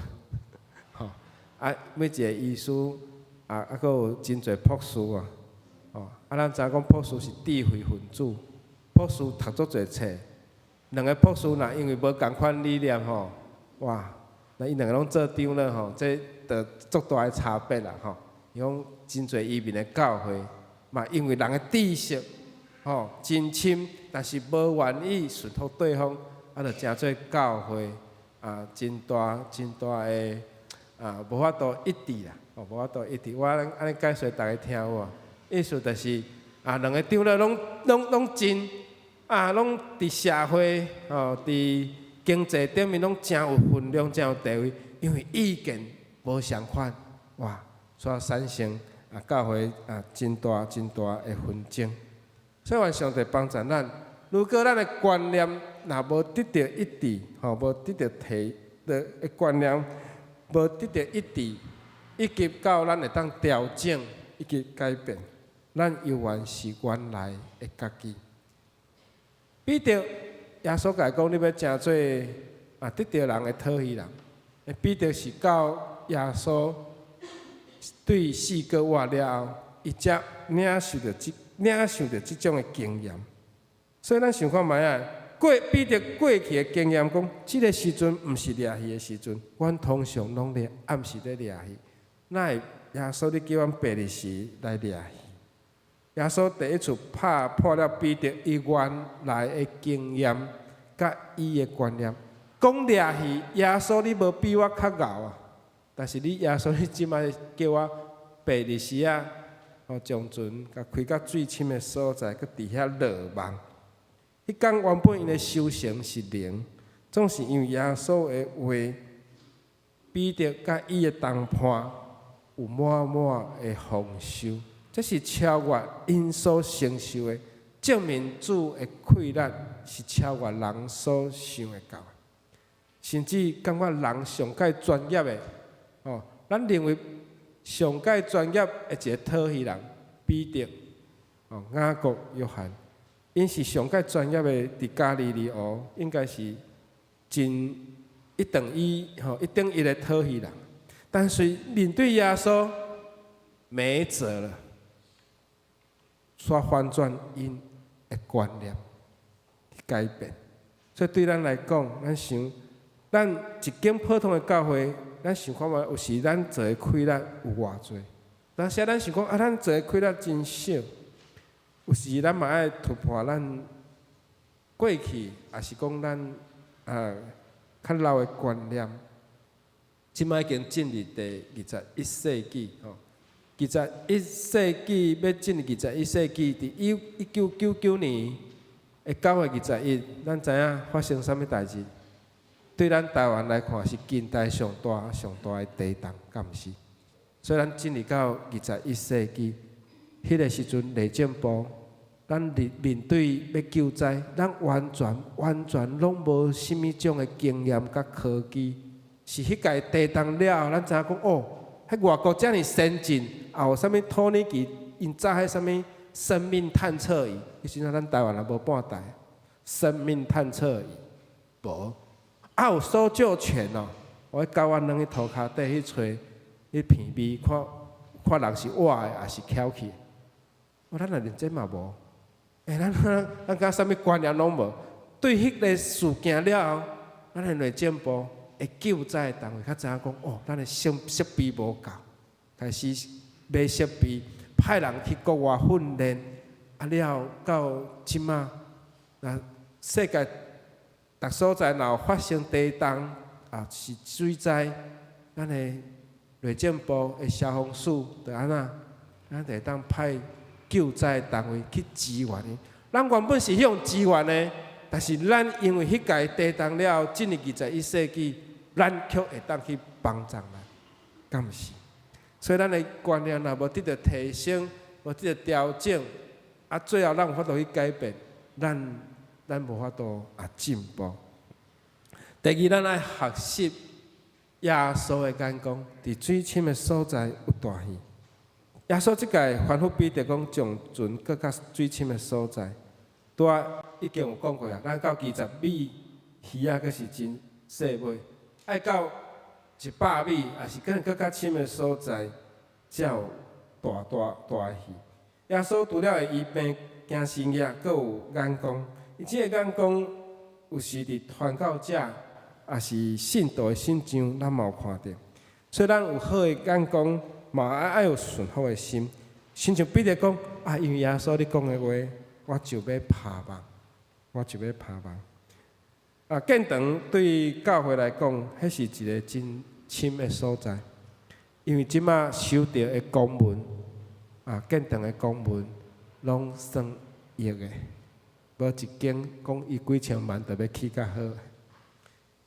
吼啊每一个醫師啊啊，閣有真濟博士啊，吼啊咱知影講博士是智慧分子，博士讀足濟冊，兩个博士若因為無仝款理念吼，哇，那𪜶兩个攏做長老吼，這就足大的差別啦吼。伊講真濟移民的教會，嘛因為人的知識吼真深，但是無願意順服對方，啊，就成做教會啊真大真大的啊無法度一致啦，哦無法度一致。我按呢解說，逐家聽有無？意思就是啊，兩个長老攏真啊，攏佇社會吼，佇經濟頂面攏誠有分量、誠有地位，因為意見無相款，哇！所以產生啊教會啊真大真大的紛爭。所以願上帝幫助咱。如果咱的觀念若無得著一致，吼，無得著提的觀念無得著一致，以及到咱會當調整以及改變，咱猶原是原來的家己。彼得耶穌共伊講，你欲成做啊得著人的討魚人。彼得是到耶穌對四個活了後，伊才領受著這種的經驗。所以咱想看覓啊？過彼得過去的經驗講，這个時陣毋是掠魚的時陣，阮通常攏咧暗時咧掠魚。哪會耶穌你叫阮白日時來掠魚？耶穌第一次拍破了彼得伊原來的經驗，佮伊的觀念。講掠魚，耶穌你無比我較𠢕啊！但是你耶穌，你這擺叫我白日時啊，哦，將船共開到水深的所在，閣佇遐落網。彼工原本𪜶的收成是零，總是因為耶穌的話，彼得佮伊的同伴有滿滿的豐收，這是超越𪜶所承受的，證明主的氣力是超越人所想會到的，甚至感覺人上蓋專業的，哦，咱認為上蓋專業的一個討魚人彼得，哦，雅各、約翰，𪜶是上蓋專業的，佇加利利湖應該是真一等一吼一等一的討魚人，但是面對耶穌沒轍了，煞翻轉𪜶的觀念改變，所以對咱來講，咱想，咱一間普通的教會，咱想看覓有時咱做的氣力有偌濟，但是咱想講啊，咱做的氣力真少，有時咱嘛愛突破咱過去，抑是講咱啊較老的觀念。這擺已經進入第二十一世紀吼，二十一世紀欲進入二十一世紀，佇1999年的9月21，咱知影發生啥物代誌？對咱台灣來看，是近代上大上大的地動，敢毋是？所以咱進入到二十一世紀，彼个時陣內政部，咱面面對欲救災，咱完全完全攏無啥物種的經驗佮科技。是彼屆地動了後，咱知影講哦，彼外國遮爾先進，也有啥物土耳其 𪜶早彼啥物生命探測儀，彼時陣咱台灣也無半台生命探測儀，無。啊有搜救犬哦，我去狗仔軟去塗跤底去揣，去鼻味看看人是活的抑是蹺去。哦，咱若連這嘛無，欸，咱敢啥物觀念攏無。對彼个事件了後，咱的內政部會救災單位較知影講，哦，咱的設備無夠，開始買設備，派人去國外訓練，啊了到這馬，若世界逐所在若有發生地動，啊是水災，咱的內政部的消防署就按怎，咱就會當派救災單位去支援伊。咱原本是向支援的，但是咱因為彼屆地動了後，進入21世紀，咱卻會當去幫助人，敢毋是？所以咱的觀念若無得著提升，無得著調整，啊，最後咱有法度去改變，咱無法度啊進步。第二，咱愛學習耶穌的眼光，佇水深的所在有大魚。耶穌這擺吩咐彼得講，將船閣較水深的所在。拄仔已經有講過啊，咱到20米魚仔閣是真細尾，愛到100米，抑是可能閣較深的所在，才有大大大魚。耶穌除了會醫病、行神蹟，閣有眼光。伊這个眼光有時佇傳教者，抑是信徒的身上，咱嘛有看著。所以咱有好的眼光，嘛愛有順服的心。親像彼得講啊，因為耶穌你講的話，我就欲拋網，我就欲拋網。啊，建堂對教會來講，彼是一个真深的所在，因為這馬收著的公文，啊，建堂的公文，攏算億的，無一間講伊幾千萬就欲起較好。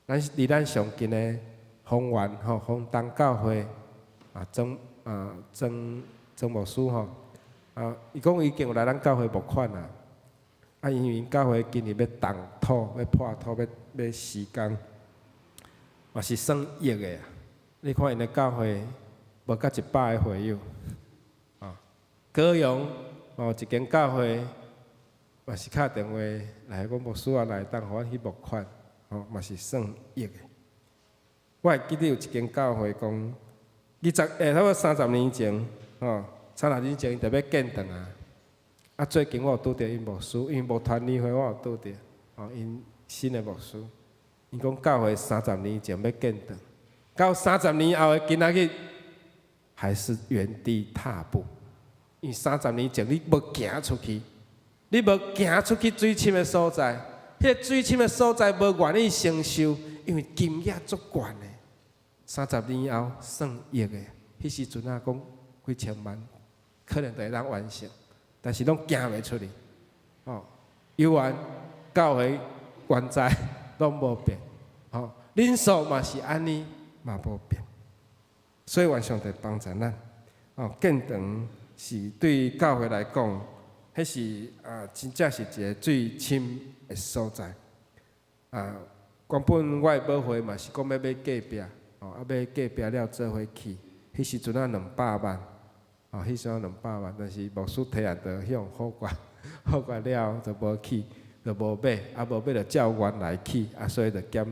咱離咱上近的豐原吼，豐東教會啊，曾牧師吼，啊，伊講已經有來咱教會募款啊，啊，因為𪜶教會今年欲動土，欲破土，欲施工，嘛是算億的啊。你看𪜶的教會無到100個會友，啊，高雄哦一間教會嘛是敲電話來講牧師啊，來當予阮去募款，吼嘛是算億的。我會記得有一間教會講，20，差不多三十年前，吼，三十年前𪜶就欲建堂啊。啊，最近我有拄著𪜶牧師，因為無團年會，我有拄著，吼，𪜶新的牧師，𪜶講教會三十年前欲建堂，到三十年後的今仔日，還是原地踏步。因為三十年前你無行出去，你無行出去水深的所在，彼个水深的所在無願意承受，因為金額足懸的。三十年後算億的，彼時陣啊講幾千萬，可能就會當完成，但是攏行袂出去。哦，猶原教會原在攏無變，吼，人數嘛是按呢嘛無變，所以願上帝幫助咱。哦，建堂是對教會來講，彼是啊，真正是一个水深的所在。啊，原本我的母會嘛是講欲買隔壁，哦，啊買隔壁了做伙去，彼時陣啊200萬，哦，彼時陣200萬，但是牧師提案就向否決，否決了就無去，就無買，啊無買就照原來起，啊所以就減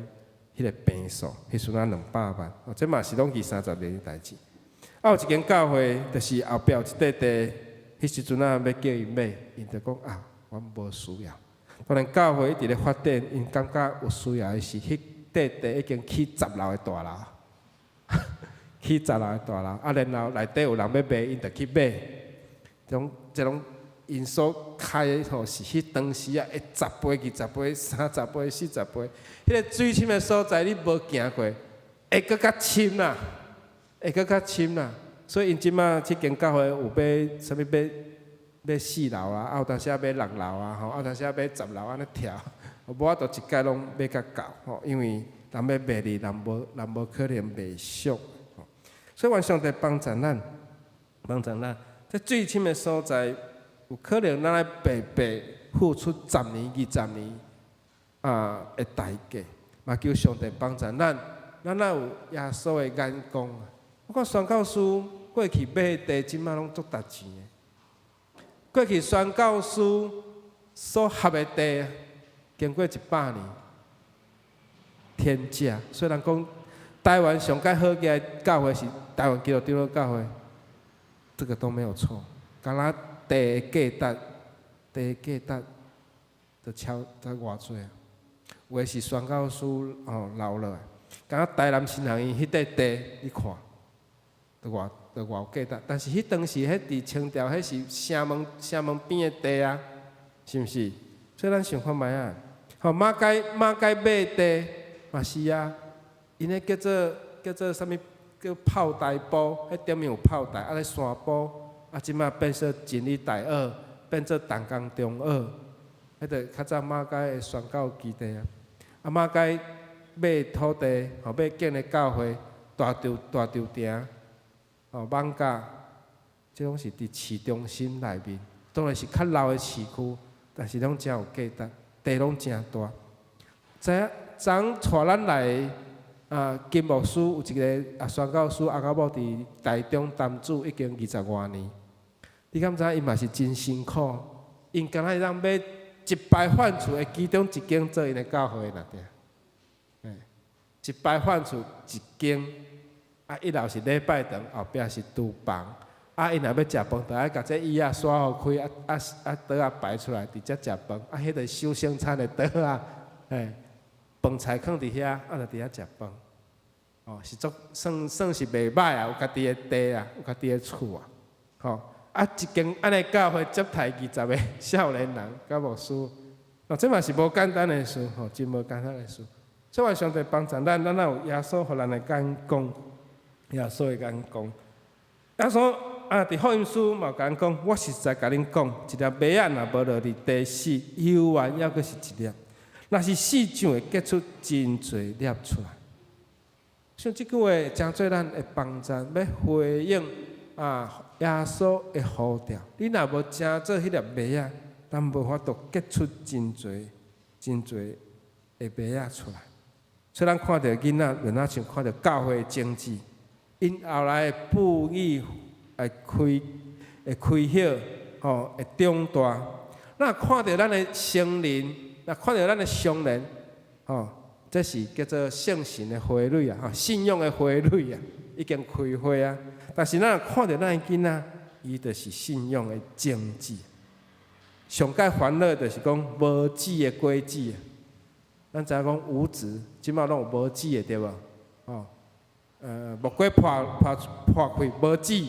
彼个坪數，彼時陣200萬，哦，這嘛是攏二三十年的代誌。啊，有一間教會，就是後壁有一塊地，彼時陣啊欲叫𪜶買，𪜶就講啊，阮無需要。當然教會一直咧發展，𪜶感覺有需要的是，彼塊地已經起十樓的大樓，起十樓的大樓，啊，然後內底有人欲賣，𪜶就去買。這種𪜶所開的吼是彼當時啊，會十倍、20倍、30倍、40倍，彼个水深的所在你無行過，會閣較深啦，會閣較深啦。所以𪜶這馬這間教會有買啥物買買四樓啊，啊有當時仔買六樓啊，吼，啊有當時仔買10樓按呢跳，無法度一概攏買較夠吼，因為人欲賣你，人無可能賣俗，吼。所以願上帝幫助咱，幫助咱。這水深的所在，有可能咱愛白白付出十年、20年啊的代價，嘛求上帝幫助咱，咱若有耶穌的眼光。我看宣教師過去買地，這馬攏足值錢的。過去宣教師所合的地，經過100年天價。雖然講台灣上蓋好嘅教會是台灣基督長老教會，這個都沒有錯。敢若地的價值，地的價值就超才偌濟啊！有的是宣教師吼留落來，敢若台南神學院彼塊地，你看，就偌有價值。但是彼當時，彼佇清朝，彼是城門邊的地啊，是毋是？所以咱想看覓啊？吼，馬偕買地嘛是啊，𪜶彼叫做啥物？叫炮台埔，彼頂面有炮台，啊咧山坡，啊這馬變做真理大學，變做淡江中學，彼個較早馬偕的宣教基地啊。啊馬偕買土地，吼欲建的教會，大稻埕，吼艋舺，這攏是佇市中心內面，當然是較老的市區，但是攏誠有價值，地攏誠大。知影昨帶咱來啊，金牧師有一個啊宣教師翁仔某佇台中擔主已經20外年，你敢知𪜶嘛是真辛苦？𪜶敢若會當買一排飯厝的其中一間做𪜶的教會爾爾，一排飯厝一間，啊一樓是禮拜堂，後壁是廚房，啊𪜶若欲食飯，就愛共這椅仔徙予開，啊桌仔擺出來，佇遮食飯，啊彼個收生產的桌仔，嘿，飯菜囥佇遐，啊就佇遐食飯，哦，是足算是袂䆀啊，有家己的地啊，有家己的厝啊，吼，啊一間按呢教會接待20個少年人佮牧師，哦，這嘛是無簡單的事，吼，真無簡單的事。所以上帝幫助咱，咱若有耶穌予咱的眼光，耶穌的眼光。耶穌啊，佇福音書嘛共咱講，我實在共恁講，一粒麥仔若無落佇地死，猶原猶閣是一粒；若是死就會結出真濟粒出來。像這句話，誠做咱會幫助，欲回應啊耶穌的呼召。你若無成做彼粒麥仔，咱無法度結出真濟、真濟的麥仔出來。所以咱看著囡仔，就若像看著教會的種子，𪜶後來會哺乳，會開葉，吼，會長大。咱看著咱的成人，若看著咱的常年，吼，這是叫做聖神的花蕊啊，信仰的花蕊啊，已經開花啊。但是咱若看著咱的囡仔，伊就是信仰的種子。上蓋煩惱就是講無籽的果子。咱知影講無籽，這馬攏有無籽的對無？吼，木瓜破開無籽，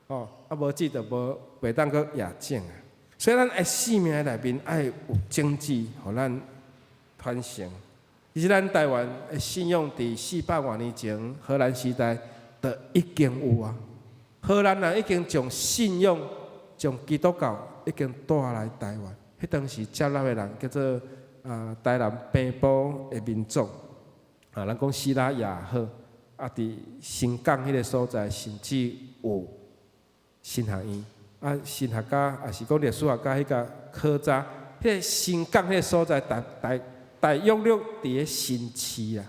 吼，啊無籽就無袂當閣野種啊。所以咱的生命內面愛有種子，予咱傳承。其實咱台灣的信仰佇400外年前荷蘭時代就已經有啊。荷蘭人已經將信仰、將基督教已經帶來台灣。彼當時接納的人叫做啊台南平埔的民族啊，咱講西拉雅好，啊佇新港彼个所在，甚至有神學院。啊，神學家也是講歷史學家，彼個考察，彼個新港彼個所在，大約略佇咧新市啊，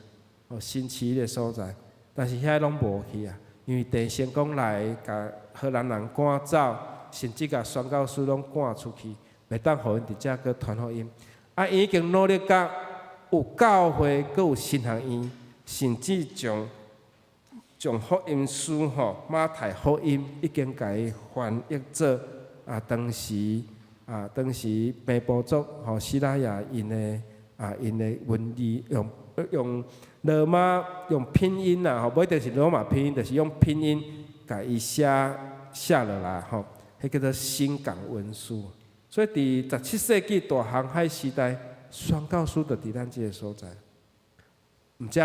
哦，新市彼個所在，但是遐攏無去啊，因為鄭成功來共荷蘭人趕走，甚至共宣教師攏趕出去，袂當予𪜶佇遮閣傳福音。啊，𪜶已經努力甲有教會，閣有神學院，甚至將福音書吼，馬太福音已經共伊翻譯做啊，當時平埔族吼西拉雅𪜶的文字，用羅馬用拼音啦吼，無一定是羅馬拼音，就是用拼音共伊寫落來吼，彼叫做新港文書。所以佇17世紀大航海時代，宣教師就佇咱這个所在。毋知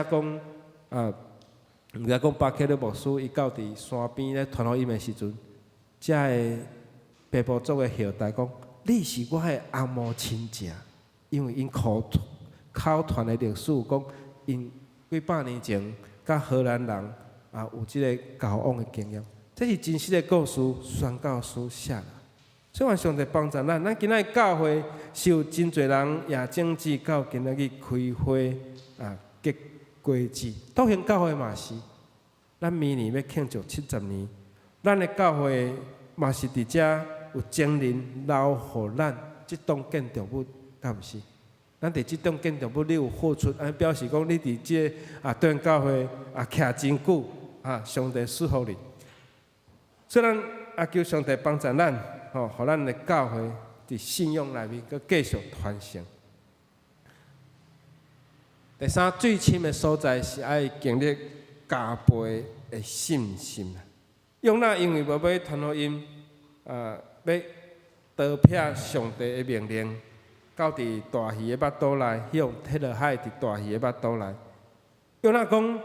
講巴克勒牧師伊到佇山邊咧傳福音的時陣，遮个平埔族的後代講：你是我的翁母親情，因為𪜶口傳的歷史講，𪜶幾百年前佮荷蘭人啊有這个交往的經驗，這是真實的故事，宣教書寫的。所以上帝幫助咱，咱今仔日教會是有真濟人也種子到今仔日開花啊結果子。道興教會嘛是，咱明年欲慶祝70年，咱的教會嘛是佇遮有精靈留予咱這棟建築物，敢毋是？咱佇這棟建築物你有付出，按呢表示講你佇這个對岸教會徛真久，上帝賜福你。所以咱求上帝幫助咱，吼，予咱的教會佇信仰內面閣繼續傳承。第三，水深的所在是愛經歷加倍的信心。約拿因為無欲傳福音，欲逃避上帝的命令，到佇大魚的腹肚內，彼予撇落海佇大魚的腹肚內。約拿講：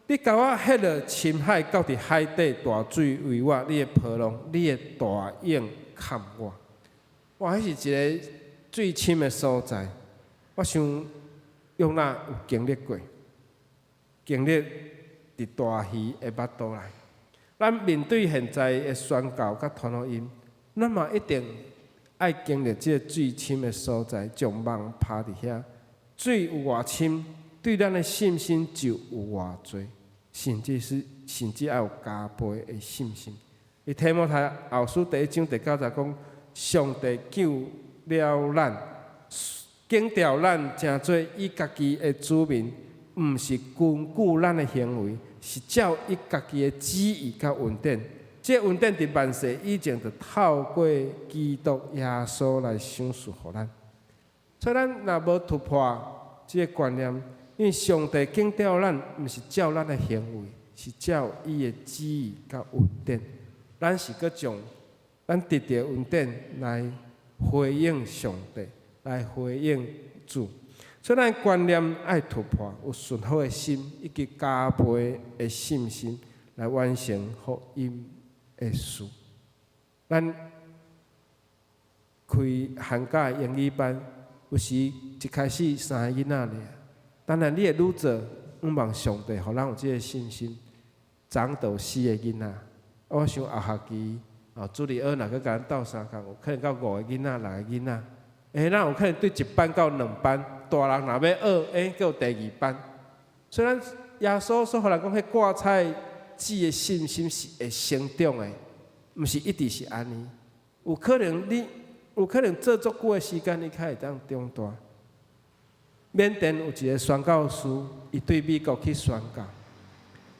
你共我撇落深海，到佇海底，大水圍我，你的波浪，你的大湧崁我。哇！彼是一个水深的所在。我想約拿有經歷過，經歷佇大魚的腹肚內。咱面對現在的宣教佮傳福音，咱嘛一定愛經歷這个水深的所在，將網拋佇遐，水有偌深，對咱的信心就有偌濟，甚至愛有加倍的信心。佇提摩太後書第一章第九節講，上帝救了咱，揀召咱成做伊家己的子民，毋是根據咱的行為，是照伊家己的旨意佮恩典。這恩典佇萬世以前就透過基督耶穌來賞賜予咱。所以咱若無突破這个觀念，因為上帝揀召咱，毋是照咱的行為，是照伊的旨意佮恩典。咱是閣將咱得著恩典來回應上帝，來回應主。所以咱觀念愛突破，有順服的心，以及加倍的信心，來完成福音的事。咱開寒假英語班，有時一開始三个囡仔爾，當然你會愈做，向望上帝，予咱有這个信心，長到四个囡仔。我想後學期，主日學若閣共咱鬥相共，有可能到五个囡仔、六個囡仔。咱有可能對一班到兩班，大人若欲學，閣有第二班。雖然耶穌所予人講，彼芥菜籽的信心是會成長的，毋是一直是按呢。有可能你有可能做足久的時間，你較會當長大。緬甸有一个宣教師，伊對美國去宣教，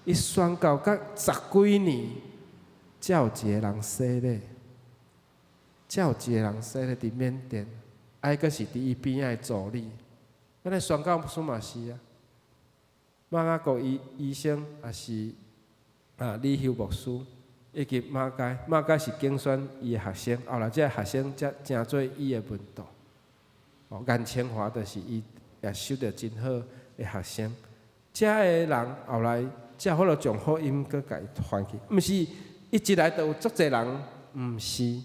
伊宣教甲十幾年，才有一个人洗禮，才有一个人洗禮佇緬甸，啊，閣是佇伊邊仔的助理。咱的宣教師嘛是啊，馬雅各醫生也是李休牧師，以及馬偕，馬偕是揀選伊的學生，後來這个學生才成做伊的門徒。顏清華就是伊也收著真好的學生。遮个人後來才好來將福音閣共伊傳去，毋是伊一來就有足濟人，毋是，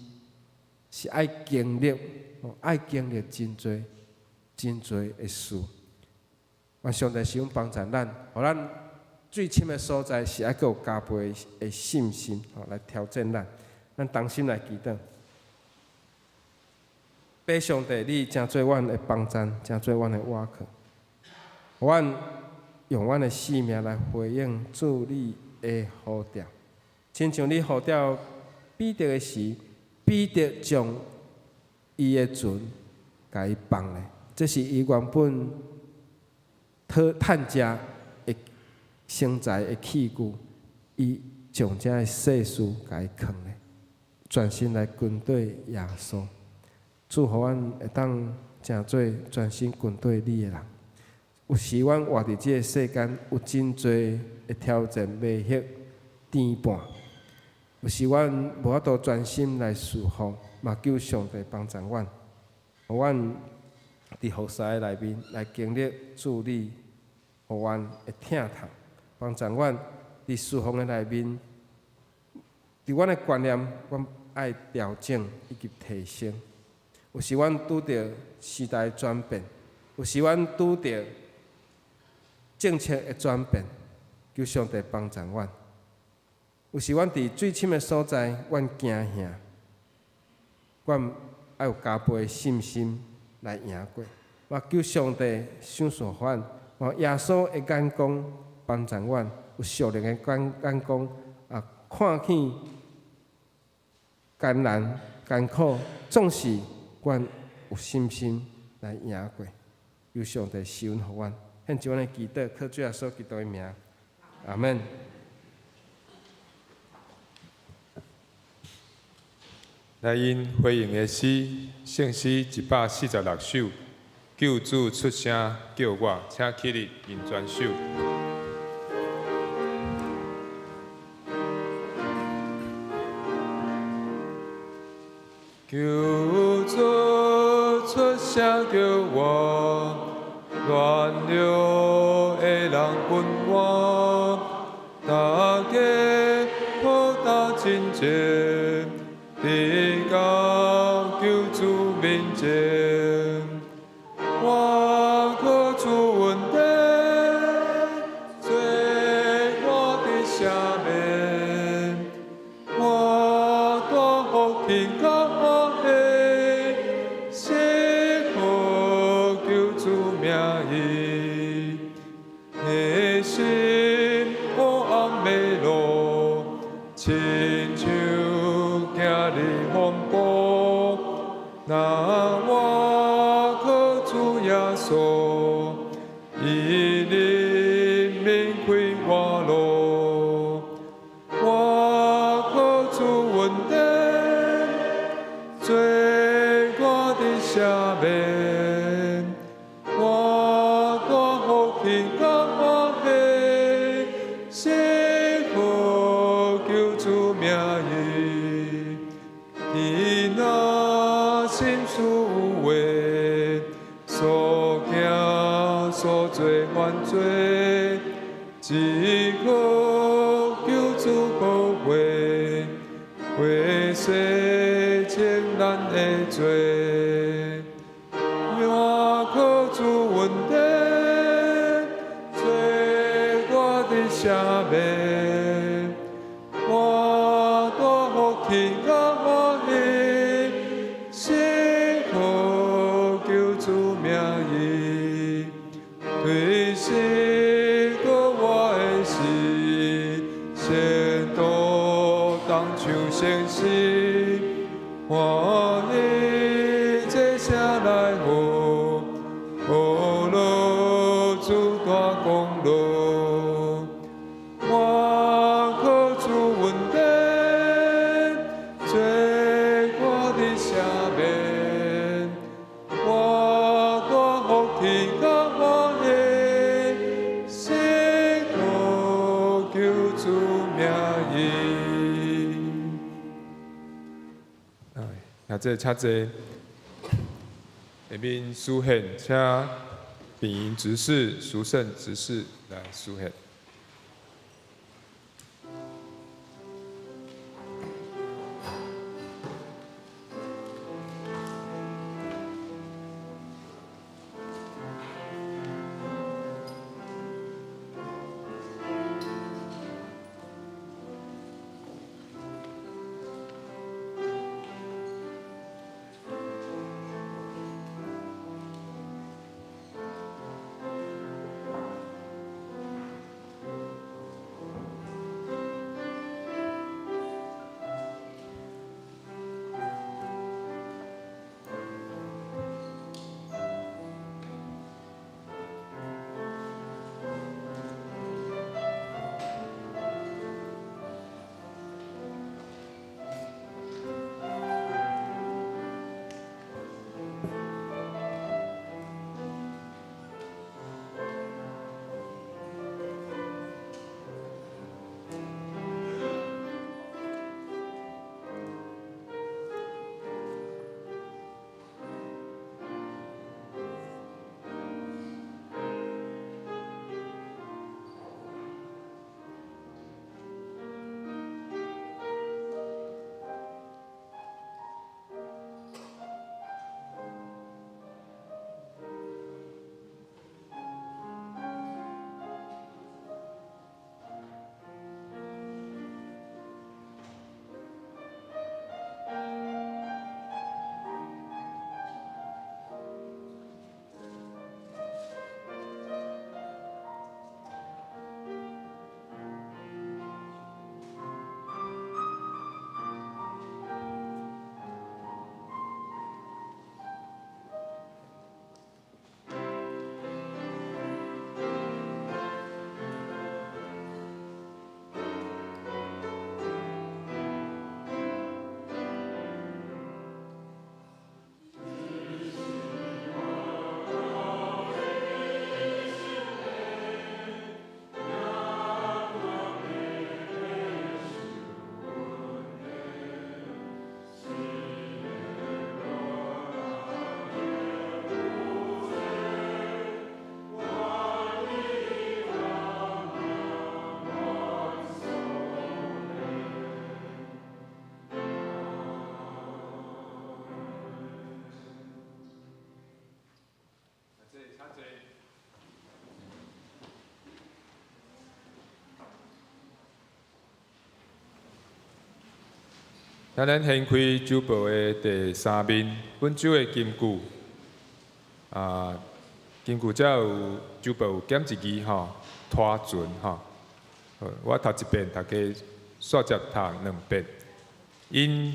是愛經歷，愛經歷真濟真濟的事。願上帝賜福幫助咱，予咱水深的所在是愛閣有加倍的信心，來挑戰咱。咱同心來祈禱。父上帝，你成做阮的幫贊，成做阮的倚靠，阮用阮的性命來回應主你的呼召，親像你呼召彼得的時，彼得將伊的船共伊放咧，這是伊原本討趁食的生財的器具，伊將這个細事共伊囥咧，專心來跟隨耶穌。主予阮會當成做專心跟隨你的人。有時阮活佇這个世間，有真濟的挑戰、迷惑、牽絆。有時阮無法度專心來侍奉，嘛求上帝幫助阮，予阮佇服侍的內面來經歷主你，予阮的疼痛，幫助阮佇侍奉的內面，佇阮的觀念，阮愛調整以及提升。有時阮拄著時代轉變，有時阮拄著政策的轉變，求上帝幫助阮。有時阮佇水深的所在，阮驚嚇，阮愛有加倍的信心來贏過。我求上帝賞賜阮，耶穌的眼光幫助阮，有屬靈的眼光，看見艱難艱苦，總是阮有信心來贏過。求上帝賜恩予阮，獻上阮的祈禱，靠主耶穌基督的名，阿門。來因回應的詩，聖詩146首，救主出聲叫我，請起立吟全首。救主出聲叫我，軟弱的人阮我，大家好搭真情，直到救主面前，我靠主恩典，做我的赦免，我大福气甲欢喜，是靠救主名义，内心黑暗迷路，亲像行入风暴，若我靠主耶稣，伊怜悯开我路，我靠主恩典，做我的赦免，我大福气甲欢喜，是靠救主名义。你若心思有话，所行所做犯罪，只靠救主寶血，洗清咱的罪。我靠主恩典，做我的赦免，我大福气甲歡喜，是靠救主名義，推死過我的死，先道當唱聖詩，歡喜這聲來賀，何樂主大功勞。我靠主恩典，做我的赦免，我大福氣甲歡喜，是靠救主名義。哎，那這請坐，下面書獻，請秉營執事、淑聖執事來書獻。請咱掀開週報的第三面，本週的金句。啊，金句遮有週報有減一字吼，拖船吼。我讀一遍，大家煞接讀兩遍。𪜶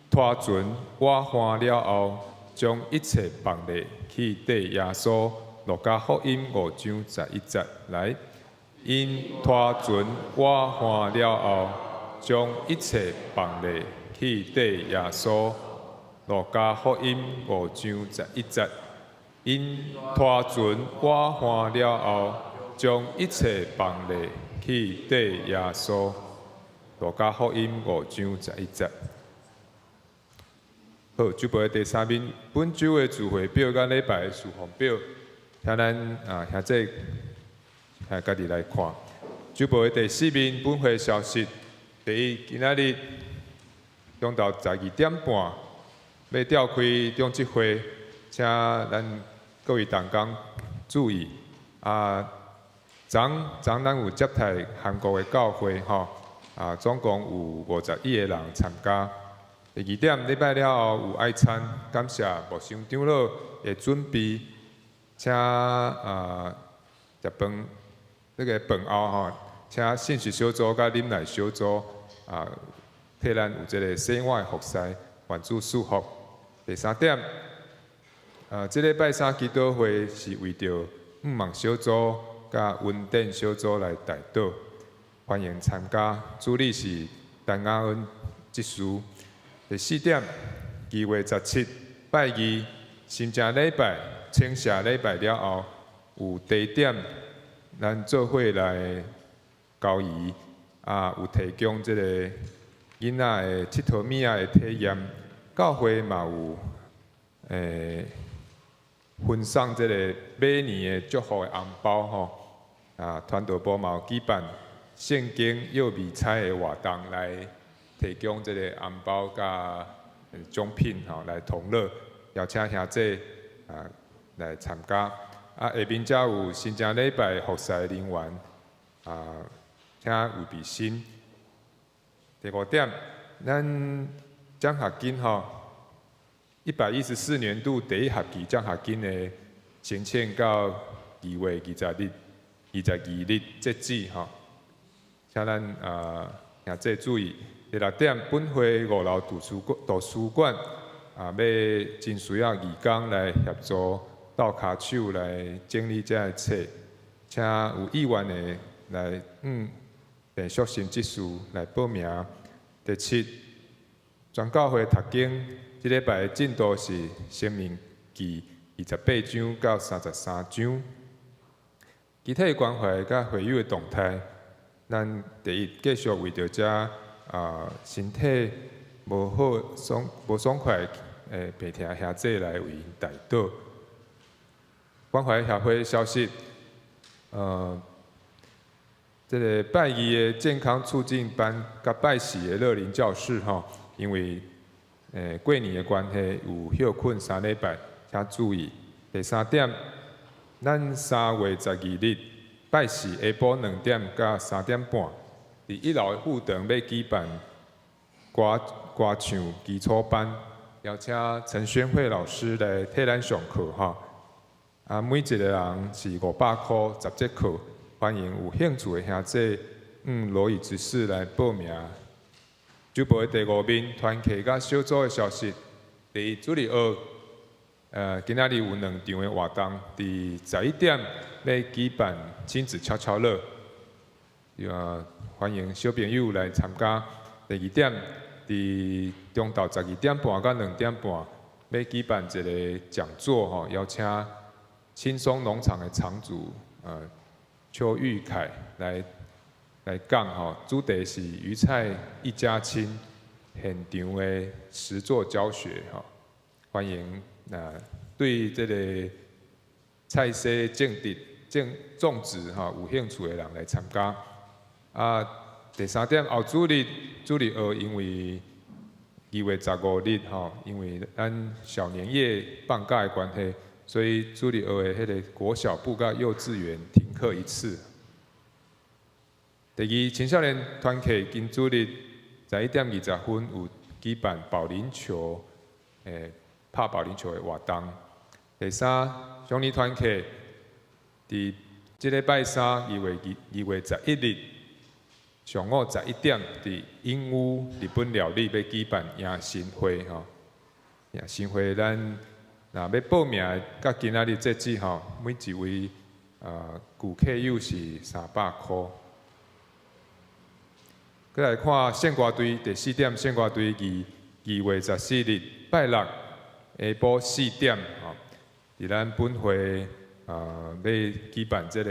拖船倚岸了後，將一切放下去綴耶穌。路加福音5章11節來。𪜶拖船倚岸了後，將一切放下去綴耶穌。路加福音5章11節。𪜶拖船倚岸了後，將一切放下去綴耶穌。路加福音5章11節。好，週報的第三面，本週的聚會表佮禮拜的事奉表，請咱啊兄弟啊家己來看。週報的第四面，本會消息。第一，今仔日中晝12點半欲召開長執會，請咱各位同工注意。啊，昨昨咱有接待韓國的教會吼，啊，總共有51個人參加。第二點，禮拜了後有愛餐，感謝牧師長老的準備，請啊食飯，這個飯後吼，請信息小組佮忍耐小組啊，替咱有這個洗碗的服侍，願主賜福。第三點，啊，這禮拜三祈禱會是為著向望小組佮恩典小組來代禱，歡迎參加。主理是陳雅恩執事。第四點，2月17拜二，神正禮拜、請謝禮拜了後，有地點，咱做伙來交誼，啊，有提供這個囡仔的𨑨迌物仔的體驗。教會嘛有分送這個馬年的祝福的紅包吼，啊，傳道部嘛有舉辦聖經幼美彩的活動來提供這個紅包佮獎品吼來同樂，邀請兄弟啊來參加。啊，下面遮有神正禮拜服侍人員啊，請預備心。第五點，咱獎學金吼，114年度第一學期獎學金的申請到2月20日、22日截止吼，請咱啊兄弟注意。第六點，本會五樓圖書館啊，欲真需要義工來協助鬥跤手來整理這个冊，請有意願的來鄭淑心執事來報名。第七，全教會讀經，這禮拜的進度是《申命記》28章到33章。其他關懷佮會友的動態，咱第一繼續為著遮啊身體無好爽無爽快的病疼兄弟來為𪜶代禱。關懷協會消息，這個拜二的健康促進班佮拜四的樂齡教室吼，因為過年的關係有歇睏3禮拜，請注意。第三點，咱3月12日拜四下晡2點到3點半，佇一樓的副堂欲舉辦歌歌唱基礎班，邀請陳宣慧老師來替咱上課吼。啊，每一個人是500箍10節課，歡迎有興趣的兄弟，羅以執事來報名。週報的第五面，團契佮小組的消息。第一，主日學，今仔日有兩場的活動，佇11點欲舉辦親子悄悄樂，歡迎小朋友來參加。第二點，佇中晝12點半到2點半，欲舉辦一個講座吼，邀請輕鬆農場的場主邱玉凱來講吼，主題是魚菜一家親現場的實作教學吼，歡迎啊對這個菜色種植、種植吼有興趣的人來參加。啊，第三點後主日主日學因為2月15日吼，因為咱小年夜放假的關係，所以主日學的彼個國小部佮幼稚園停課一次。第二，青少年團契今主日11點20分有舉辦保齡球，拍保齡球的活動。第三，上年團契佇這禮拜三2月11日上午11點，佇鸚鵡日本料理欲舉辦迎新會吼。迎新會咱若欲報名的，到今仔日截止吼，每一位舊客友是300箍。閣來看聖歌隊第四點，聖歌隊2月14日拜六下晡4點吼，佇咱本會欲舉辦這個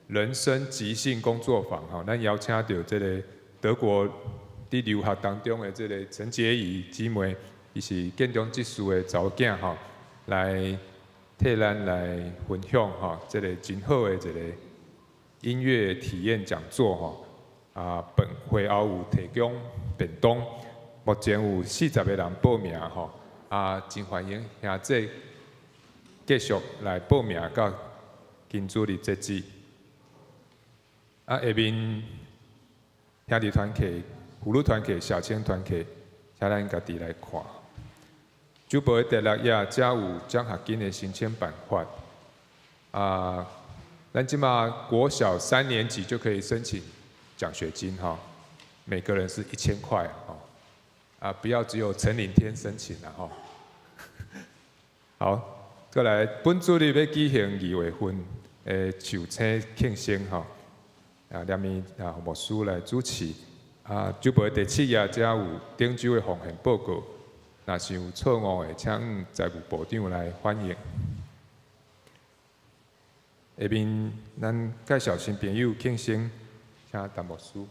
人生即興工作坊吼，咱邀請著這个德國佇留學當中的這个陳潔儀姊妹，伊是建中執事的查某囝吼，來替咱來分享吼，這个真好的一个音樂體驗講座吼。本會後有提供便當，目前有40個人報名吼，真歡迎兄弟繼續來報名到今主日截止。下面兄弟團契、婦女團契、社青團契，請咱家己來看。主報的第六頁，遮有獎學金的申請辦法。咱這馬國小三年級就可以申請獎學金哈，每個人是1000塊哈。不要只有陳領天申請啦哈。好，過來本主日欲舉行二月份的壽星慶生吼。連面牧師來主持。主報第七頁遮有頂週的奉獻報告，若是有錯誤的，請財務部長來反映。下面咱介紹新朋友慶生，請陳牧師。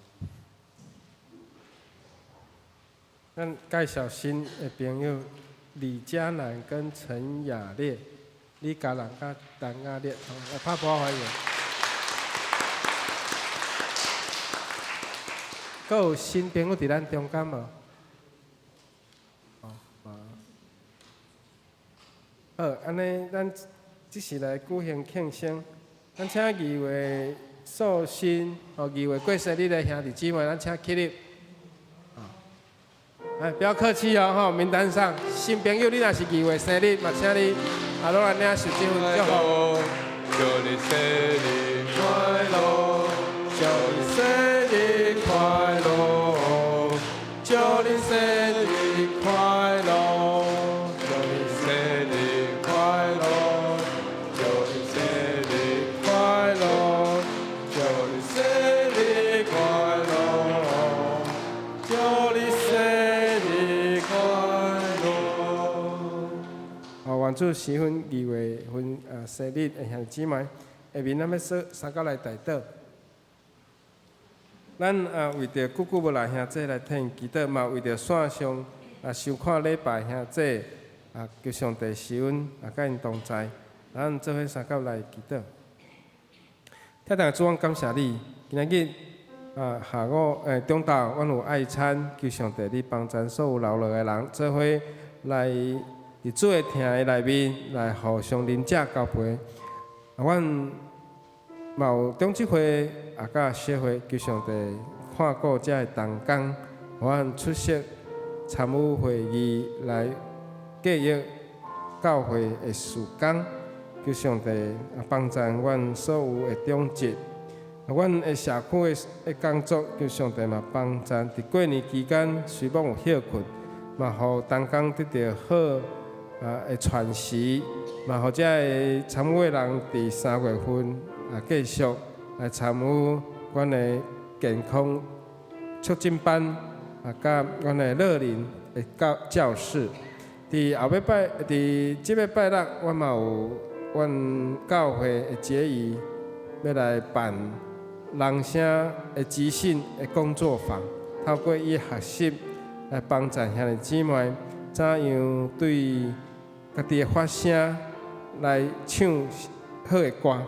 咱介紹新的朋友李嘉南跟陳雅烈，李嘉南佮陳雅烈，來拍鼓歡迎。閣有新朋友佇咱中間無？哦，無。好，按呢，咱這時來舉行慶生，咱請二月素心，哦，二月過生日的兄弟姊妹，咱請起立。哎，不要客氣哦，吼，名單上新朋友，你若是二月生日，嘛請你啊，攏來領受這份祝福。祝你生日快樂，祝你生日快樂，祝你生日快樂，祝你生日快樂，祝你生日快樂，祝你生日快樂，祝你生日快樂。哦，願主賜阮二月份生日的兄弟姊妹，下面咱欲說三角來代禱。咱為著久久無來兄弟來替𪜶祈禱，嘛為著線上收看禮拜兄弟求上帝賜阮佮𪜶同在。咱做伙相佮來祈禱。天父主，阮感謝你，今仔日下午中晝，阮有愛餐，求上帝你幫贊所有勞碌的人，做伙來佇主的殿的內面來互相啉食交陪。阮嘛有長執會佮協會，求上帝看顧遮的同工，予阮出席參與會議來計劃教會的事工，求上帝幫贊阮所有的長執。阮的社區的工作，求上帝嘛幫贊。佇過年期間雖罔有歇睏，嘛予同工得著好的傳習，嘛予遮的參與的人佇3月份繼續來參與阮的健康促進班，佮阮的樂齡的教教室。佇後尾擺，佇這個拜六，阮嘛有阮教會的結義欲來辦人聲的即興的工作坊，透過伊學習來幫助兄弟姊妹怎樣對家己的發聲來唱好的歌，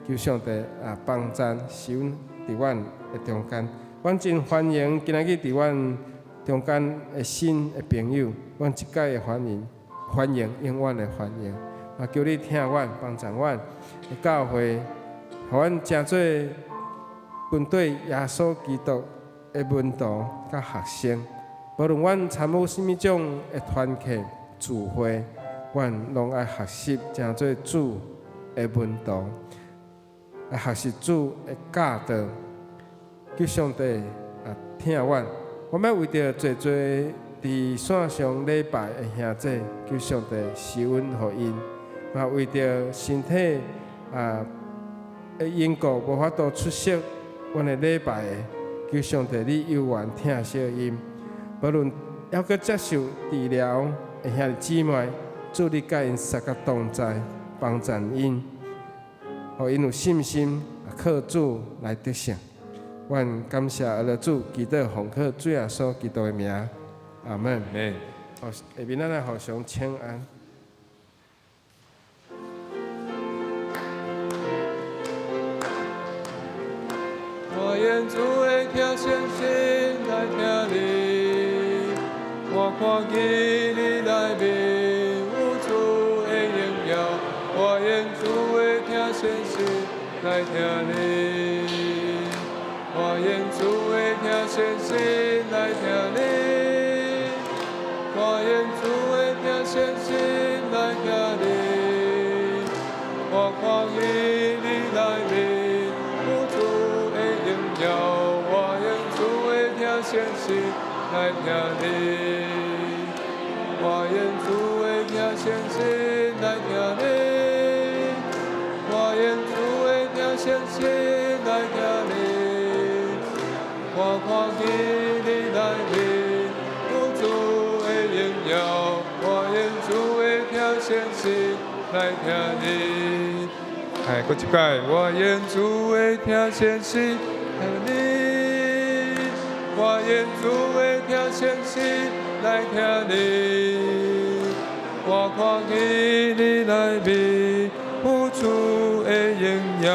求上帝幫贊賜阮佇阮的中間。阮真歡迎今仔日佇阮中間的新的朋友，阮一概的歡迎，歡迎，永遠的歡迎。求你疼阮，幫助阮的教會，予阮成做跟隨耶穌基督的門徒佮學生。無論阮參與啥物種的團契聚會，阮攏愛學習成做主的門徒，愛學習主的教導，求上帝啊疼阮。我欲為著濟濟佇線上禮拜的兄弟，求上帝施恩予𪜶，嘛為著身體啊的因故無法度出席阮的禮拜的，求上帝你猶原疼惜𪜶。無論猶閣接受治療的兄弟姊妹，主你佮𪜶相佮同在，幫贊𪜶，予𪜶有信心靠主來得勝。阮感謝阿拉主，祈禱奉靠主耶穌基督的名，阿門。好，下面咱來互相請安。我願主的聽先心來聽你，我看見你內面有主的榮耀。我願主的聽先心來聽你，我願主的聽先心來聽你，我願主的聽先心來聽你，我看見你內面有主的榮耀。我願主的聽先心來聽你，我願主的聽先心來聽你，我願主的聽先心來聽你，我看見你內面有主的榮耀。我願主的聽先心來聽你。哎，閣一擺，我願主的聽先心來聽你，我願主的聽先心來聽你，我看見你內面有主的榮耀。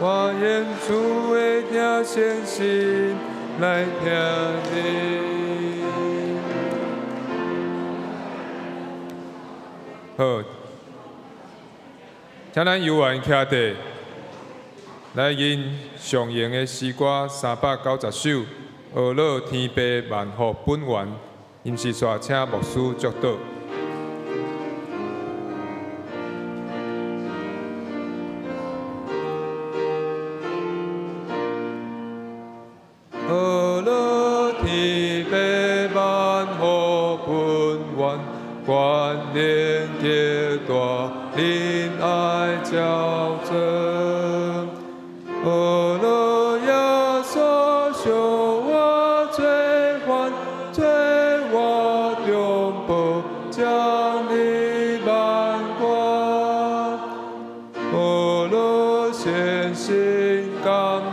我願主的聽先心來聽你。好，請咱猶原徛佇來吟上型的詩歌390首，阿樂天父萬福本源，毋是煞請牧師祝禱。阿樂天父萬福本源，關聯極大，仁愛照真。阿樂耶穌贖我罪犯，罪我中保將你萬關。阿樂先生感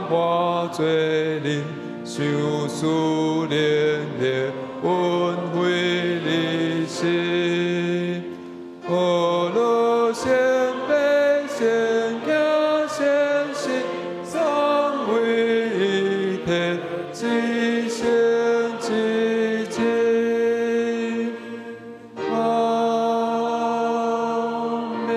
化罪人，相思連連，恩惠利息。阿樂先輩先行先死，三位一體，至聖至至。阿門。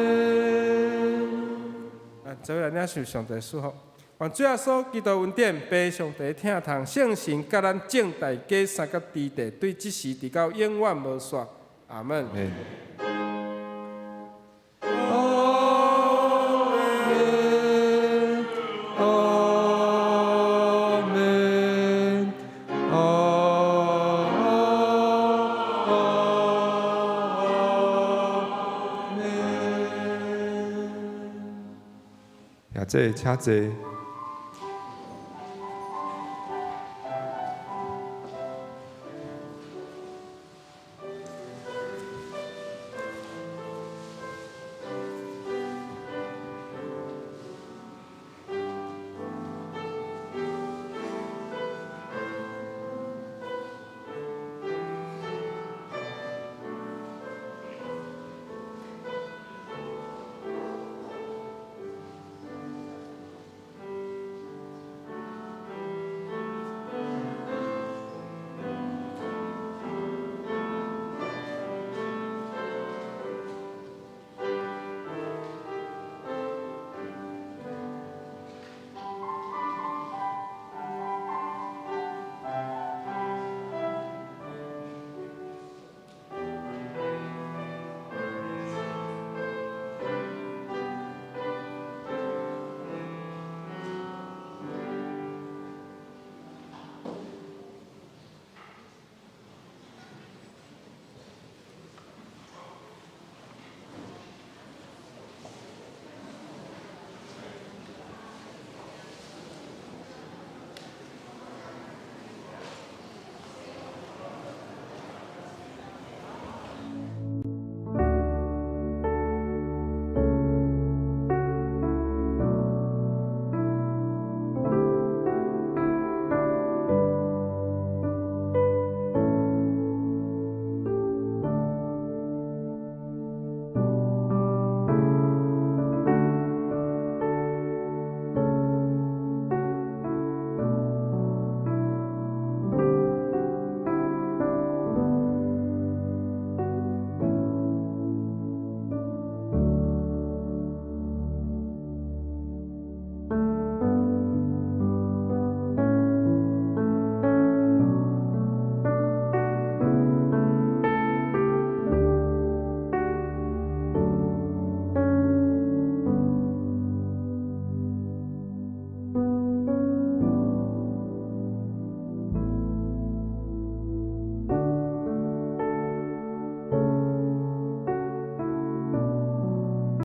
啊，做伙來領受上帝祝福。願主耶穌基督恩典、父上帝疼痛、聖神佮咱眾大家相佮佇地，對這時直到永遠無煞。阿門。阿門，阿門，阿門。兄弟，請坐。